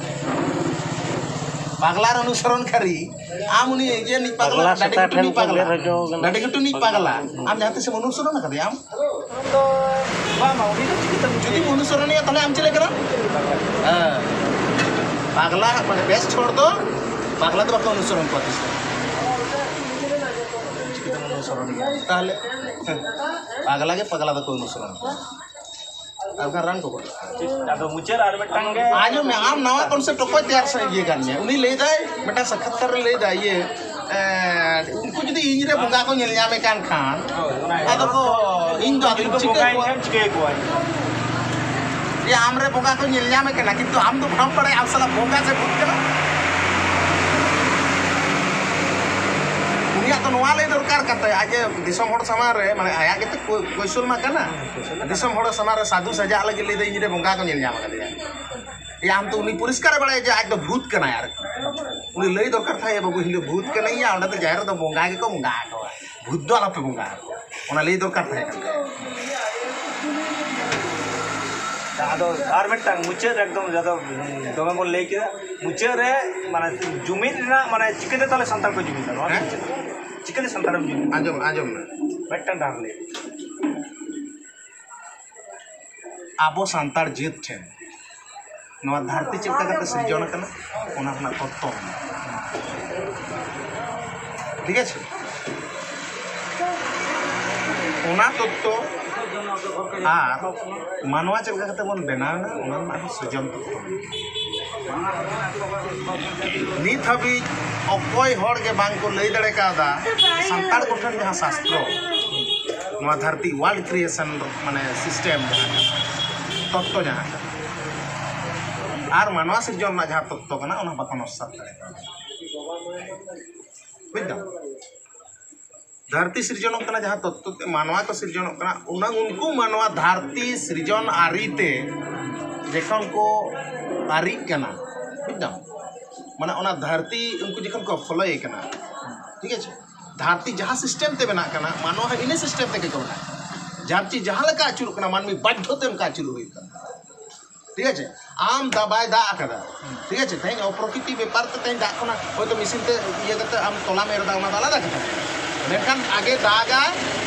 ᱯᱟᱜᱽᱞᱟ ᱟᱨ ᱚᱱᱩᱥᱚᱨᱚᱱ ᱠᱟᱹᱨᱤ᱾ ᱟᱢ ᱩᱱᱤ ᱤᱭᱟᱹ ᱱᱤᱡ ᱯᱟᱜᱽᱞᱟ, ᱯᱟᱜᱽᱞᱟ ᱰᱟᱹᱰᱤ ᱥᱮᱛᱟ ᱜᱷᱩᱴᱩ ᱴᱷᱮᱱ ᱱᱤᱡ ᱠᱚ ᱯᱟᱜᱽᱞᱟ᱾ ᱜᱮᱨ ᱦᱚᱪᱚ ᱠᱟᱱᱟ᱾ ᱰᱟᱹᱰᱤ ᱜᱷᱩᱴᱩ ᱱᱤᱡ ᱯᱟᱜᱽᱞᱟ᱾ ᱟᱢ ᱡᱟᱦᱟᱸ ᱛᱤᱥᱮᱢ ᱚᱱᱩᱥᱚᱨᱚᱱ ᱟᱠᱟᱫᱮᱭᱟ ᱟᱢ? ᱟᱢ ᱫᱚ ᱵᱟᱝ, ᱵᱟᱝ, ᱩᱱᱤ ᱫᱚ ᱪᱤᱠᱟᱹᱛᱮᱢ ᱡᱩᱫᱤᱢ ᱚᱱᱩᱥᱚᱨᱚᱱᱮᱭᱟ, ᱛᱟᱦᱞᱮ ᱟᱢ ᱪᱮᱫ ᱞᱮᱠᱟᱱᱟᱢ? ᱦᱮᱸ᱾ ᱯᱟᱜᱽᱞᱟ, ᱢᱟᱱᱮ, ᱵᱮᱥ ᱦᱚᱲ ᱫᱚ ᱯᱟᱜᱽᱞᱟ ᱫᱚ ᱵᱟᱠᱚ ᱚᱱᱩᱥᱚᱨᱚᱱ ᱠᱚᱣᱟ ᱛᱤᱥ ᱦᱚᱸ᱾ ᱪᱤᱠᱟᱹᱛᱮᱢ ᱚᱱᱩᱥᱚᱨᱚᱱᱮᱭᱟ? ᱛᱟᱦᱞᱮ, ᱦᱮᱸ, ᱯᱟᱜᱽᱞᱟ ᱜᱮ ᱯᱟᱜᱽᱞᱟ ᱫᱚᱠᱚ ᱚᱱᱩᱥᱚᱨᱚᱱ ᱠᱚᱣᱟ᱾ ᱟᱨ ᱵᱟᱠᱷᱟᱱ ᱨᱟᱱ ᱠᱚ ᱵᱟᱹᱱᱩᱜᱼᱟ᱾ ᱟᱫᱚ ᱢᱩᱪᱟᱹᱫ ᱟᱨ ᱢᱤᱫᱴᱟᱝ ᱜᱮ ᱟᱸᱡᱚᱢ ᱢᱮ, ᱟᱢ ᱱᱟᱣᱟ concept ᱚᱠᱚᱭ ᱛᱮᱭᱟᱨ ᱥᱟᱱᱟᱭᱮᱫ ᱠᱟᱱ ᱢᱮᱭᱟ? ᱩᱱᱤ ᱞᱟᱹᱭᱫᱟᱭ, ᱢᱤᱫᱴᱟᱝ ᱥᱟᱠᱷᱟᱛᱠᱟᱨ ᱨᱮ ᱞᱟᱹᱭᱫᱟᱭ, ᱤᱭᱟᱹ, ᱮᱸ, ᱩᱱᱠᱩ ᱡᱩᱫᱤ ᱤᱧ ᱨᱮ ᱵᱚᱸᱜᱟ ᱠᱚ ᱧᱮᱞ ᱧᱟᱢᱮ ᱠᱟᱱ ᱠᱷᱟᱱ, ᱦᱳᱭ, ᱚᱱᱟ ᱜᱮ᱾ ᱟᱫᱚ ᱠᱚ, ᱤᱧ ᱫᱚ ᱟᱫᱚᱧ ᱪᱤᱠᱟᱹ ᱠᱚᱣᱟ? ᱪᱤᱠᱟᱹ ᱠᱚᱣᱟ? ᱮᱭᱟ, ᱟᱢ ᱨᱮ ᱵᱚᱸᱜᱟ ᱠᱚ ᱧᱮᱞ ᱧᱟᱢᱮ ᱠᱟᱱᱟ, ᱠᱤᱱᱛᱩ ᱟᱢ ᱫᱚ ᱵᱟᱢ ᱵᱟᱲᱟᱭᱟ ᱟᱢ ᱥᱟᱞᱟᱜ ᱵᱚᱸᱜᱟ ᱥᱮ ᱵᱷᱩᱛ ᱠᱟᱱᱟ᱾ ᱩᱱᱤᱭᱟᱜ ᱫᱚ ᱱᱚᱣᱟ ᱞᱟᱹᱭ ᱫᱚᱨᱠᱟᱨ ᱠᱟᱱ ᱛᱟᱭᱟ, ᱟᱡ ᱡᱮ ᱫᱤᱥᱚᱢ ᱦᱚᱲ ᱥᱟᱢᱟᱝ ᱨᱮ, ᱢᱟᱱᱮ, ᱟᱭᱟᱜ ᱜᱮᱛᱚ ᱠᱚ-, ᱠᱚᱭᱥᱚᱞ ᱢᱟ ᱠᱟᱱᱟ᱾ ᱫᱤᱥᱚᱢ ᱦᱚᱲ ᱥᱟᱢᱟᱝ ᱨᱮ ᱥᱟᱹᱫᱷᱩ ᱥᱟᱡᱟᱜ ᱞᱟᱹᱜᱤᱫ ᱞᱟᱹᱭ ᱫᱟᱭ, ᱤᱧ ᱨᱮ ᱵᱚᱸᱜᱟ ᱠᱚ ᱧᱮᱞ ᱧᱟᱢ ᱠᱟᱫᱮᱭᱟ᱾ ᱮᱭᱟ, ᱟᱢ ᱛᱚ ᱩᱱᱤ ᱯᱚᱨᱤᱥᱠᱟᱨᱮ ᱵᱟᱲᱟᱭᱟ ᱡᱮ ᱟᱡ ᱫᱚ ᱵᱷᱩᱛ ᱠᱟᱱᱟᱭ ᱟᱨᱠᱤ᱾ ᱩᱱᱤ ᱞᱟᱹᱭ ᱫᱚᱨᱠᱟᱨ ᱛᱟᱭᱟ, "ᱵᱟᱹᱵᱩ, ᱤᱧ ᱫᱚ ᱵᱷᱩᱛ ᱠᱟᱹᱱᱟᱹᱧ ᱭᱟ, ᱚᱸᱰᱮ ᱫᱚ ᱡᱟᱦᱮᱨ ᱨᱮᱫᱚ ᱵᱚᱸᱜᱟ ᱜᱮᱠᱚ ᱵᱚᱸᱜᱟ ᱟᱠᱚᱣᱟ, ᱵᱷᱩᱛ ᱫᱚ ᱟᱞᱚᱯᱮ ᱵᱚᱸᱜᱟ ᱟᱠᱚᱣᱟ", ᱚᱱᱟ ᱞᱟᱹᱭ ᱫᱚᱨᱠᱟᱨ ᱛᱟᱦᱮᱸ ᱠᱟᱱ ᱛᱟᱭᱟ᱾ ᱟᱫᱚ ᱟᱨ ᱢᱤᱫᱴᱟᱝ ᱢᱩᱪᱟᱹᱫ ᱨᱮ ᱮᱠᱫᱚᱢ ᱡᱚᱛᱚ ᱫᱚᱢᱮ ᱵᱚᱱ ᱞᱟᱹᱭ ᱠᱮᱫᱟ, ᱢᱩᱪᱟᱹᱫ ᱨᱮ, ᱢᱟᱱᱮ, ᱡᱩᱢᱤᱫ ᱨᱮᱱᱟᱜ, ᱢᱟᱱᱮ, ᱪᱤᱠᱟᱹᱛᱮ ᱛᱟᱦᱞᱮ ᱥᱟᱱᱛᱟᱲ ᱠᱚ ᱡᱩᱢᱤᱫᱟ? ᱱᱚᱣᱟ ᱦᱮᱸ? ᱪᱤᱠᱟᱹᱛᱮ ᱥᱟᱱᱛᱟᱲᱮᱢ ᱡᱩᱢᱤᱫᱟ? ᱟᱸᱡᱚᱢ, ᱟᱸᱡᱚᱢ ᱢᱮ᱾ ᱢᱤᱫᱴᱟᱝ ᱰᱟᱦᱟᱨ ᱞᱟᱹᱭ᱾ ᱟᱵᱚ ᱥᱟᱱᱛᱟᱲ ᱡᱟᱹᱛ ᱴᱷᱮᱱ ᱱᱚᱣᱟ ᱫᱷᱟᱹᱨᱛᱤ ᱪᱮᱫ ᱞᱮᱠᱟ ᱠᱟᱛᱮ ᱥᱤᱨᱡᱚᱱ ᱟᱠᱟᱱᱟ, ᱚᱱᱟ ᱨᱮᱱᱟᱜ ᱛᱚᱛᱛᱚ ᱢᱮᱱᱟᱜᱼᱟ᱾ ᱴᱷᱤᱠ ᱟᱪᱷᱮ? ᱚᱱᱟ ᱛᱚᱛᱛᱚ ᱟᱨ ᱢᱟᱱᱣᱟ ᱪᱮᱫ ᱞᱮᱠᱟ ᱠᱟᱛᱮ ᱵᱚᱱ ᱵᱮᱱᱟᱣ ᱮᱱᱟ, ᱚᱱᱟ ᱨᱮᱱᱟᱜ ᱦᱚᱸ ᱥᱤᱨᱡᱚᱱ ᱛᱚᱛᱛᱚ ᱢᱮᱱᱟᱜᱼᱟ᱾ ᱱᱤᱛ ᱦᱟᱹᱵᱤᱡ ᱚᱠᱚᱭ ᱦᱚᱲ ᱜᱮ ᱵᱟᱝ ᱠᱚ ᱞᱟᱹᱭ ᱫᱟᱲᱮ ᱠᱟᱣᱫᱟ ᱥᱟᱱᱛᱟᱲ ᱠᱚᱴᱷᱮᱱ ᱡᱟᱦᱟᱸ ᱥᱟᱥᱛᱨᱚ, ᱱᱚᱣᱟ ᱫᱷᱟᱹᱨᱛᱤ world creation, ᱢᱟᱱᱮ, system ᱡᱟᱦᱟᱸ ᱠᱟᱱᱟ, ᱛᱚᱛᱛᱚ ᱡᱟᱦᱟᱸ ᱠᱟᱱᱟ, ᱟᱨ ᱢᱟᱱᱣᱟ ᱥᱤᱨᱡᱚᱱ ᱨᱮᱱᱟᱜ ᱡᱟᱦᱟᱸ ᱛᱚᱛᱛᱚ ᱠᱟᱱᱟ, ᱚᱱᱟ ᱵᱟᱠᱚ ᱱᱚᱥᱥᱟᱛ ᱫᱟᱲᱮ ᱠᱟᱣᱫᱟ᱾ ᱵᱩᱡᱽ ᱫᱟᱢ? ᱫᱷᱟᱹᱨᱛᱤ ᱥᱤᱨᱡᱚᱱᱚᱜ ᱠᱟᱱᱟ, ᱡᱟᱦᱟᱸ ᱛᱚᱛᱛᱚ ᱛᱮ ᱢᱟᱱᱣᱟ ᱠᱚ ᱥᱤᱨᱡᱚᱱᱚᱜ ᱠᱟᱱᱟ, ᱚᱱᱟ ᱩᱱᱠᱩ ᱢᱟᱱᱣᱟ ᱫᱷᱟᱹᱨᱛᱤ ᱥᱤᱨᱡᱚᱱ ᱟᱹᱨᱤ ᱛᱮ ᱡᱚᱠᱷᱚᱱ ᱠᱚ ᱟᱹᱨᱤᱜ ᱠᱟᱱᱟ, ᱵᱩᱡᱽ ᱫᱟᱢ, ᱢᱟᱱᱮ ᱚᱱᱟ ᱫᱷᱟᱹᱨᱛᱤ ᱩᱱᱠᱩ ᱡᱚᱠᱷᱚᱱ ᱠᱚ ᱯᱷᱚᱞᱚᱭᱮ ᱠᱟᱱᱟ, ᱴᱷᱤᱠ ᱟᱪᱷᱮ, ᱫᱷᱟᱹᱨᱛᱤ ᱡᱟᱦᱟᱸ ᱥᱤᱥᱴᱮᱢ ᱛᱮ ᱵᱮᱱᱟᱜ ᱠᱟᱱᱟ, ᱢᱟᱱᱣᱟ ᱦᱚᱸ ᱤᱱᱟᱹ ᱥᱤᱥᱴᱮᱢ ᱛᱮᱜᱮ ᱠᱚ ᱵᱮᱱᱟᱜ ᱠᱟᱱᱟ᱾ ᱫᱷᱟᱹᱨᱛᱤ ᱡᱟᱦᱟᱸ ᱞᱮᱠᱟ ᱟᱹᱪᱩᱨᱚᱜ ᱠᱟᱱᱟ, ᱢᱟᱹᱱᱢᱤ ᱵᱟᱫᱽᱫᱷᱚ ᱛᱮ ᱚᱱᱠᱟ ᱟᱹᱪᱩᱨᱚᱜ ᱦᱩᱭᱩᱜ ᱠᱟᱱᱟ᱾ ᱴᱷᱤᱠ ᱟᱪᱷᱮ, ᱟᱢ ᱫᱟ ᱵᱟᱭ ᱫᱟᱜ ᱟᱠᱟᱫᱟ, ᱴᱷᱤᱠ ᱟᱪᱷᱮ, ᱛᱮᱦᱮᱧ ᱚᱯᱨᱚᱠᱤᱛᱤ ᱵᱮᱯᱟᱨ ᱛᱮ ᱛᱮᱦᱮᱧ ᱫᱟᱜ ᱠᱷᱚᱱᱟᱜ ᱦᱚᱭᱛᱳ ᱢᱮᱥᱤᱱ ᱛᱮ ᱤᱭᱟᱹ ᱠᱟᱛᱮ ᱟᱢ ᱛᱚᱞᱟᱢ ᱮᱨ ᱮᱫᱟ, ᱚᱱᱟ ᱫᱚ ᱟᱞᱟᱫᱟ ᱠᱟᱛᱷᱟ᱾ ᱢᱮᱱᱠᱷᱟᱱ ᱟᱜᱮ ᱫᱟᱜᱟᱭ,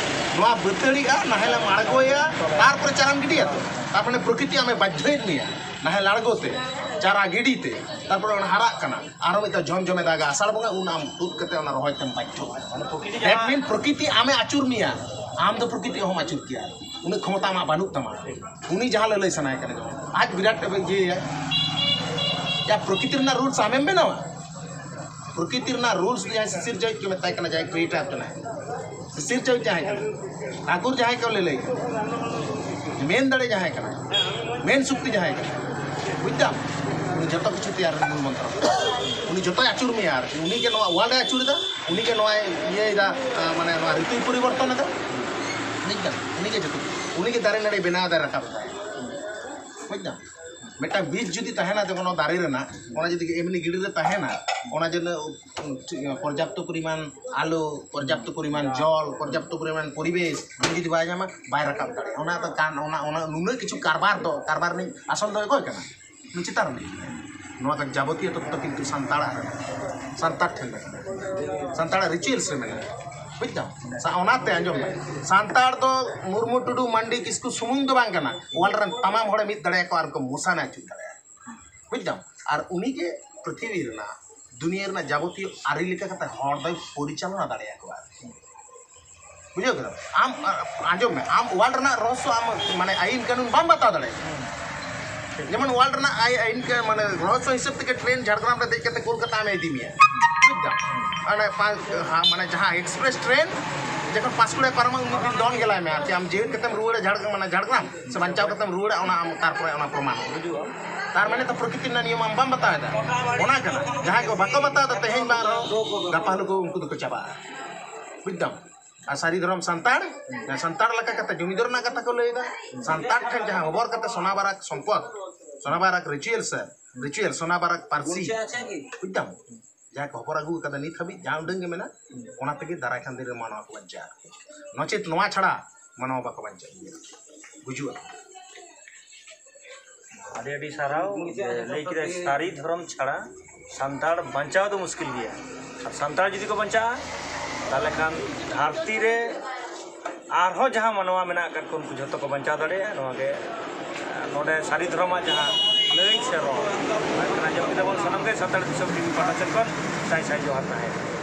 ᱱᱚᱣᱟ ᱵᱟᱹᱛᱟᱹᱲᱤᱜᱼᱟ, ᱱᱟᱦᱮᱞᱮᱢ ᱟᱬᱜᱚᱭᱟ, ᱛᱟᱨᱯᱚᱨᱮ ᱪᱟᱨᱟᱢ ᱜᱤᱰᱤᱭᱟ᱾ ᱛᱚ ᱛᱟᱨ ᱢᱟᱱᱮ ᱯᱨᱚᱠᱤᱛᱤ ᱟᱢᱮ ᱵᱟᱫᱽᱫᱷᱚᱭᱮᱫ ᱢᱮᱭᱟ ᱱᱟᱦᱮᱞ ᱟᱬᱜᱚ ᱛᱮ, ᱪᱟᱨᱟ ᱜᱤᱰᱤ ᱛᱮ, ᱛᱟᱨᱯᱚᱨᱮ ᱚᱱᱟ ᱦᱟᱨᱟᱜ ᱠᱟᱱᱟ, ᱟᱨᱦᱚᱸ ᱢᱤᱫ ᱫᱷᱟᱣ ᱡᱷᱚᱢ ᱡᱷᱚᱢᱮ ᱫᱟᱜᱟ ᱟᱥᱟᱲ ᱵᱚᱸᱜᱟ, ᱩᱱ ᱟᱢ ᱛᱩᱫ ᱠᱟᱛᱮ ᱚᱱᱟ ᱨᱚᱦᱚᱭ ᱛᱮᱢ ᱵᱟᱫᱽᱫᱷᱚᱜᱼᱟ᱾ ᱢᱟᱱᱮ ᱯᱨᱚᱠᱤᱛᱤ ᱡᱟᱦᱟᱸ ᱯᱨᱚᱠᱤᱛᱤ ᱟᱢᱮ ᱟᱹᱪᱩᱨ ᱢᱮᱭᱟ, ᱟᱢ ᱫᱚ ᱯᱨᱚᱠᱤᱛᱤ ᱚᱦᱚᱢ ᱟᱹᱪᱩᱨ ᱠᱮᱭᱟ, ᱩᱱᱟᱹᱜ ᱠᱷᱚᱢᱚᱛᱟ ᱟᱢᱟᱜ ᱵᱟᱹᱱᱩᱜ ᱛᱟᱢᱟ᱾ ᱩᱱᱤ ᱡᱟᱦᱟᱸ ᱞᱟᱹᱞᱟᱹᱭ ᱥᱟᱱᱟᱭᱮ ᱠᱟᱱᱟ, ᱡᱮᱢᱚᱱ ᱟᱡ ᱵᱤᱨᱟᱴ ᱮ ᱤᱭᱟᱹᱭᱟ, ᱭᱟ ᱯᱨᱚᱠᱤᱛᱤ ᱨᱮᱱᱟᱜ ᱨᱩᱞᱥ ᱟᱢᱮᱢ ᱵᱮᱱᱟᱣᱟ? ᱯᱨᱚᱠᱤᱛᱤ ᱨᱮᱱᱟᱜ ᱨᱩᱞᱥ ᱫᱚ ᱡᱟᱦᱟᱸᱭ ᱥᱤᱥᱤᱨᱡᱟᱹᱣᱤᱡ ᱠᱚ ᱢᱮᱛᱟᱭ ᱠᱟᱱᱟ, ᱡᱟᱦᱟᱸᱭ ᱠᱨᱤᱭᱮᱴᱟᱨ ᱠᱟᱱᱟᱭ, ᱥᱤᱥᱤᱨᱡᱟᱹᱣᱤᱡ ᱡᱟᱦᱟᱸᱭ ᱠᱟᱱᱟᱭ, ᱴᱷᱟᱹᱠᱩᱨ ᱡᱟᱦᱟᱸᱭ ᱠᱚ ᱞᱟᱹᱞᱟᱹᱭ ᱠᱟᱱᱟ, ᱢᱮᱱ ᱫᱟᱲᱮ ᱡᱟᱦᱟᱸᱭ ᱠᱟᱱᱟᱭ, ᱢᱮᱱ ᱥᱩᱠᱛᱤ ᱡᱟᱦᱟᱸᱭ ᱠᱟᱱᱟᱭ, ᱵᱩᱡᱽ ᱫᱟᱢ? ᱩᱱᱤ ᱡᱚᱛᱚ ᱠᱤᱪᱷᱩ ᱛᱮᱭᱟᱨ ᱨᱮᱱ ᱢᱩᱞ ᱢᱚᱱᱛᱨᱚ ᱠᱟᱱᱟᱭ᱾ ᱩᱱᱤ ᱡᱚᱛᱚᱭ ᱟᱹᱪᱩᱨ ᱢᱮᱭᱟ ᱟᱨᱠᱤ, ᱩᱱᱤ ᱜᱮ ᱱᱚᱣᱟ ᱣᱟᱨᱞᱰ ᱮ ᱟᱹᱪᱩᱨ ᱮᱫᱟ, ᱩᱱᱤ ᱜᱮ ᱱᱚᱣᱟᱭ ᱤᱭᱟᱹᱭᱮᱫᱟ, ᱢᱟᱱᱮ ᱱᱚᱣᱟ ᱨᱤᱛᱩᱭ ᱯᱚᱨᱤᱵᱚᱨᱛᱚᱱ ᱮᱫᱟ᱾ ᱵᱩᱡᱽ ᱫᱟᱢ? ᱩᱱᱤ ᱜᱮ ᱡᱚᱛᱚ, ᱩᱱᱤ ᱜᱮ ᱫᱟᱨᱮ ᱱᱟᱹᱲᱤ ᱵᱮᱱᱟᱣ ᱮᱫᱟᱭ, ᱨᱟᱠᱟᱵ ᱮᱫᱟᱭ᱾ ᱵᱩᱡᱽ ᱫᱟᱢ? ᱢᱤᱫᱴᱟᱝ ᱵᱤᱡᱽ ᱡᱩᱫᱤ ᱛᱟᱦᱮᱱᱟ, ᱡᱮᱢᱚᱱ ᱱᱚᱣᱟ ᱫᱟᱨᱮ ᱨᱮᱱᱟᱜ, ᱚᱱᱟ ᱡᱩᱫᱤ ᱮᱢᱱᱤ ᱜᱤᱰᱤ ᱨᱮ ᱛᱟᱦᱮᱱᱟ, ᱚᱱᱟ ᱡᱮᱱᱚ ᱯᱚᱨᱡᱟᱯᱛᱚ ᱯᱚᱨᱤᱢᱟᱱ ᱟᱞᱚ, ᱯᱚᱨᱡᱟᱯᱛᱚ ᱯᱚᱨᱤᱢᱟᱱ ᱡᱚᱞ, ᱯᱚᱨᱡᱟᱯᱛᱚ ᱯᱚᱨᱤᱢᱟᱱ ᱯᱚᱨᱤᱵᱮᱥ ᱡᱩᱫᱤ ᱵᱟᱭ ᱧᱟᱢᱟ, ᱵᱟᱭ ᱨᱟᱠᱟᱵ ᱫᱟᱲᱮᱭᱟᱜᱼᱟ᱾ ᱚᱱᱟ ᱫᱚ ᱠᱟᱱ, ᱚᱱᱟ, ᱚᱱᱟ ᱱᱩᱱᱟᱹᱜ ᱠᱤᱪᱷᱩ ᱠᱟᱨᱵᱟᱨ ᱫᱚ, ᱠᱟᱨᱵᱟᱨ ᱨᱤᱱᱤᱡ ᱟᱥᱚᱞ ᱫᱚ ᱚᱠᱚᱭ ᱠᱟᱱᱟ? ᱩᱱᱤ ᱪᱮᱛᱟᱱ ᱨᱤᱱᱤᱡ᱾ ᱱᱚᱣᱟ ᱫᱚ ᱡᱟᱵᱚᱛᱤᱭᱚ ᱛᱚᱛᱛᱚ ᱠᱤᱱᱛᱩ ᱥᱟᱱᱛᱟᱲᱟᱜ ᱨᱮ, ᱥᱟᱱᱛᱟᱲ ᱴᱷᱮᱱ ᱫᱚ, ᱥᱟᱱᱛᱟᱲᱟᱜ ᱨᱤᱪᱩᱭᱮᱞᱥ ᱨᱮ ᱢᱮᱱᱟᱜᱼᱟ᱾ ᱵᱩᱡᱽ ᱫᱟᱢ? ᱥᱟ-, ᱚᱱᱟᱛᱮ ᱟᱸᱡᱚᱢ ᱢᱮ, ᱥᱟᱱᱛᱟᱲ ᱫᱚ ᱢᱩᱨᱢᱩ, ᱴᱩᱰᱩ, ᱢᱟᱱᱰᱤ, ᱠᱤᱥᱠᱩ ᱥᱩᱢᱩᱝ ᱫᱚ ᱵᱟᱝ ᱠᱟᱱᱟ, ᱣᱟᱨᱞᱰ ᱨᱮᱱ ᱛᱟᱢᱟᱢ ᱦᱚᱲᱮ ᱢᱤᱫ ᱫᱟᱲᱮᱭᱟᱠᱚᱣᱟ ᱟᱨ ᱠᱚ ᱢᱚᱥᱟᱱᱮ ᱟᱹᱪᱩᱨ ᱫᱟᱲᱮᱭᱟᱜᱼᱟ᱾ ᱵᱩᱡᱽ ᱫᱟᱢ? ᱟᱨ ᱩᱱᱤᱜᱮ ᱯᱨᱤᱛᱷᱤᱵᱤ ᱨᱮᱱᱟᱜ, ᱫᱩᱱᱤᱭᱟᱹ ᱨᱮᱱᱟᱜ ᱡᱟᱵᱚᱛᱤᱭᱚ ᱟᱹᱨᱤ ᱞᱮᱠᱟ ᱠᱟᱛᱮ ᱦᱚᱲ ᱫᱚᱭ ᱯᱚᱨᱤᱪᱟᱞᱚᱱᱟ ᱫᱟᱲᱮᱭᱟᱠᱚᱣᱟ ᱟᱨᱠᱤ᱾ ᱵᱩᱡᱷᱟᱹᱣ ᱠᱮᱫᱟᱢ? ᱟᱢ, ᱟ-, ᱟᱸᱡᱚᱢ ᱢᱮ, ᱟᱢ ᱣᱟᱨᱞᱰ ᱨᱮᱱᱟᱜ ᱨᱚᱦᱚᱥᱥᱚ, ᱟᱢ ᱢᱟᱱᱮ ᱟᱹᱭᱤᱱ ᱠᱟᱹᱱᱩᱱ ᱵᱟᱢ ᱵᱟᱛᱟᱣ ᱫᱟᱲᱮᱭᱟᱜᱼᱟ᱾ ᱡᱮᱢᱚᱱ ᱣᱟᱨᱞᱰ ᱨᱮᱱᱟᱜ ᱟᱭ-, ᱟᱹᱭᱤᱱ ᱠᱟ-, ᱢᱟᱱᱮ ᱨᱚᱦᱚᱥᱥᱚ ᱦᱤᱥᱟᱹᱵ ᱛᱮᱜᱮ ᱴᱨᱮᱱ ᱡᱷᱟᱲᱜᱨᱟᱢ ᱨᱮ ᱫᱮᱡ ᱠᱟᱛᱮ ᱠᱳᱞᱠᱟᱛᱟ ᱟᱢᱮ ᱤᱫᱤ ᱢᱮᱭᱟ᱾ ᱵᱩᱡᱽ ᱫᱟᱢ? ᱚᱱᱮ ᱯᱟᱸᱪ, ᱦᱟ-, ᱢᱟᱱᱮ ᱡᱟᱦᱟᱸ ᱮᱠᱥᱯᱨᱮᱥ ᱴᱨᱮᱱ ᱡᱚᱠᱷᱚᱱ ᱯᱟᱸᱥᱠᱩᱲᱟ ᱯᱟᱨᱚᱢᱟ, ᱩᱱ ᱫᱤᱱ ᱫᱚᱱ ᱜᱮᱞᱟᱭ ᱢᱮ ᱟᱨᱠᱤ, ᱟᱢ ᱡᱤᱣᱮᱫ ᱠᱟᱛᱮᱢ ᱨᱩᱣᱟᱹᱲᱟ ᱡᱷᱟᱲ-, ᱢᱟᱱᱮ ᱡᱷᱟᱲᱜᱨᱟᱢ ᱥᱮ ᱵᱟᱧᱪᱟᱣ ᱠᱟᱛᱮᱢ ᱨᱩᱣᱟᱹᱲᱟ, ᱚᱱᱟ ᱟᱢ ᱛᱟᱨᱯᱚᱨᱮ ᱚᱱᱟ ᱯᱨᱚᱢᱟᱱ᱾ ᱛᱟᱨ ᱢᱟᱱᱮ ᱛᱚ ᱯᱨᱚᱠᱨᱤᱛᱤ ᱨᱮᱱᱟᱜ ᱱᱤᱭᱚᱢ ᱟᱢ ᱵᱟᱢ ᱵᱟᱛᱟᱣ ᱮᱫᱟ᱾ ᱚᱱᱟ ᱠᱟᱱᱟ, ᱡᱟᱦᱟᱸᱭ ᱠᱚ ᱵᱟᱠᱚ ᱵᱟᱛᱟᱣ ᱮᱫᱟ, ᱛᱮᱦᱮᱧ ᱵᱟᱝ ᱨᱮᱦᱚᱸ ᱜᱟᱯᱟ ᱦᱤᱞᱳᱜ ᱠᱚ ᱩᱱᱠᱩ ᱫᱚᱠᱚ ᱪᱟᱵᱟᱜᱼᱟ᱾ ᱵᱩᱡᱽ ᱫᱟᱢ? ᱟᱨ ᱥᱟᱹᱨᱤ ᱫᱷᱚᱨᱚᱢ ᱥᱟᱱᱛᱟᱲ, ᱥᱟᱱᱛᱟᱲ ᱞᱮᱠᱟ ᱠᱟᱛᱮ ᱡᱩᱢᱤᱫᱟᱨ ᱨᱮᱱᱟᱜ ᱠᱟᱛᱷᱟ ᱠᱚ ᱞᱟᱹᱭ ᱮᱫᱟ᱾ ᱥᱟᱱᱛᱟᱲ ᱴᱷᱮᱱ ᱡᱟᱦᱟᱸ ᱦᱚᱵᱚᱨ ᱠᱟᱛᱮ ᱥᱚᱱᱟ ᱵᱟᱨᱟᱠ ᱥᱚᱢᱯᱚᱫ, ᱥᱚᱱᱟ ᱵᱟᱨᱟᱠ ᱨᱤᱪᱩᱭᱮᱞ ᱥᱮ ᱨᱤᱪᱩᱭᱮᱞ, ᱥᱚᱱᱟ ᱵᱟᱨᱟᱠ ᱯᱟᱹᱨᱥᱤ, ᱵᱩᱡᱽ ᱫᱟᱢ? ᱡᱟᱦᱟᱸ ᱠᱚ ᱦᱚᱵᱚᱨ ᱟᱹᱜᱩ ᱟᱠᱟᱫᱟ ᱱᱤᱛ ᱦᱟᱹᱵᱤᱡ ᱡᱟᱦᱟᱸ ᱩᱰᱟᱹᱝ ᱜᱮ ᱢᱮᱱᱟᱜ, ᱚᱱᱟ ᱛᱮᱜᱮ ᱫᱟᱨᱟᱭ ᱠᱟᱱ ᱫᱤᱱ ᱨᱮ ᱢᱟᱱᱣᱟ ᱠᱚ ᱵᱟᱧᱪᱟᱜᱼᱟ᱾ ᱱᱚᱪᱮᱛ ᱱᱚᱣᱟ ᱪᱷᱟᱲᱟ ᱢᱟᱱᱣᱟ ᱵᱟᱠᱚ ᱵᱟᱧᱪᱟᱜ ᱜᱮᱭᱟ, ᱜᱩᱡᱩᱜ ᱟᱠᱚ᱾ ᱟᱹᱰᱤ ᱟᱹᱰᱤ ᱥᱟᱨᱦᱟᱣ᱾ ᱞᱟᱹᱭ ᱠᱮᱫᱟ ᱥᱟᱹᱨᱤ ᱫᱷᱚᱨᱚᱢ ᱪᱷᱟᱲᱟ ᱥᱟᱱᱛᱟᱲ ᱵᱟᱧᱪᱟᱣ ᱫᱚ ᱢᱩᱥᱠᱤᱞ ᱜᱮᱭᱟ᱾ ᱟᱨ ᱥᱟᱱᱛᱟᱲ ᱡᱩᱫᱤ ᱠᱚ ᱵᱟᱧᱪᱟᱜᱼᱟ, ᱛᱟᱦᱚᱞᱮ ᱠᱷᱟᱱ ᱫᱷᱟᱹᱨᱛᱤ ᱨᱮ ᱟᱨᱦᱚᱸ ᱡᱟᱦᱟᱸ ᱢᱟᱱᱣᱟ ᱢᱮᱱᱟᱜ ᱟᱠᱟᱫ ᱠᱚ, ᱩᱱᱠᱩ ᱡᱷᱚᱛᱚ ᱠᱚ ᱵᱟᱧᱪᱟᱣ ᱫᱟᱲᱮᱭᱟᱜᱼᱟ᱾ ᱱᱚᱣᱟ ᱜᱮ, ᱟᱸ, ᱱᱚᱰᱮ ᱥᱟᱹᱨᱤ ᱫᱷᱚᱨᱚᱢᱟᱜ ᱡᱟᱦᱟᱸ ᱞᱟᱹᱭ ᱥᱮ ᱨᱚᱲ, ᱟᱸᱡᱚᱢ ᱠᱮᱫᱟ ᱵᱚᱱ ᱥᱟᱱᱟᱢ ᱜᱮ, ᱥᱟᱱᱛᱟᱲ ᱫᱤᱥᱚᱢ ᱴᱤᱵᱷᱤ ᱯᱟᱦᱴᱟ ᱥᱮᱫ ᱠᱷᱚᱱ ᱥᱟᱭ ᱥᱟᱭ ᱡᱚᱦᱟᱨ ᱛᱟᱦᱮᱸ᱾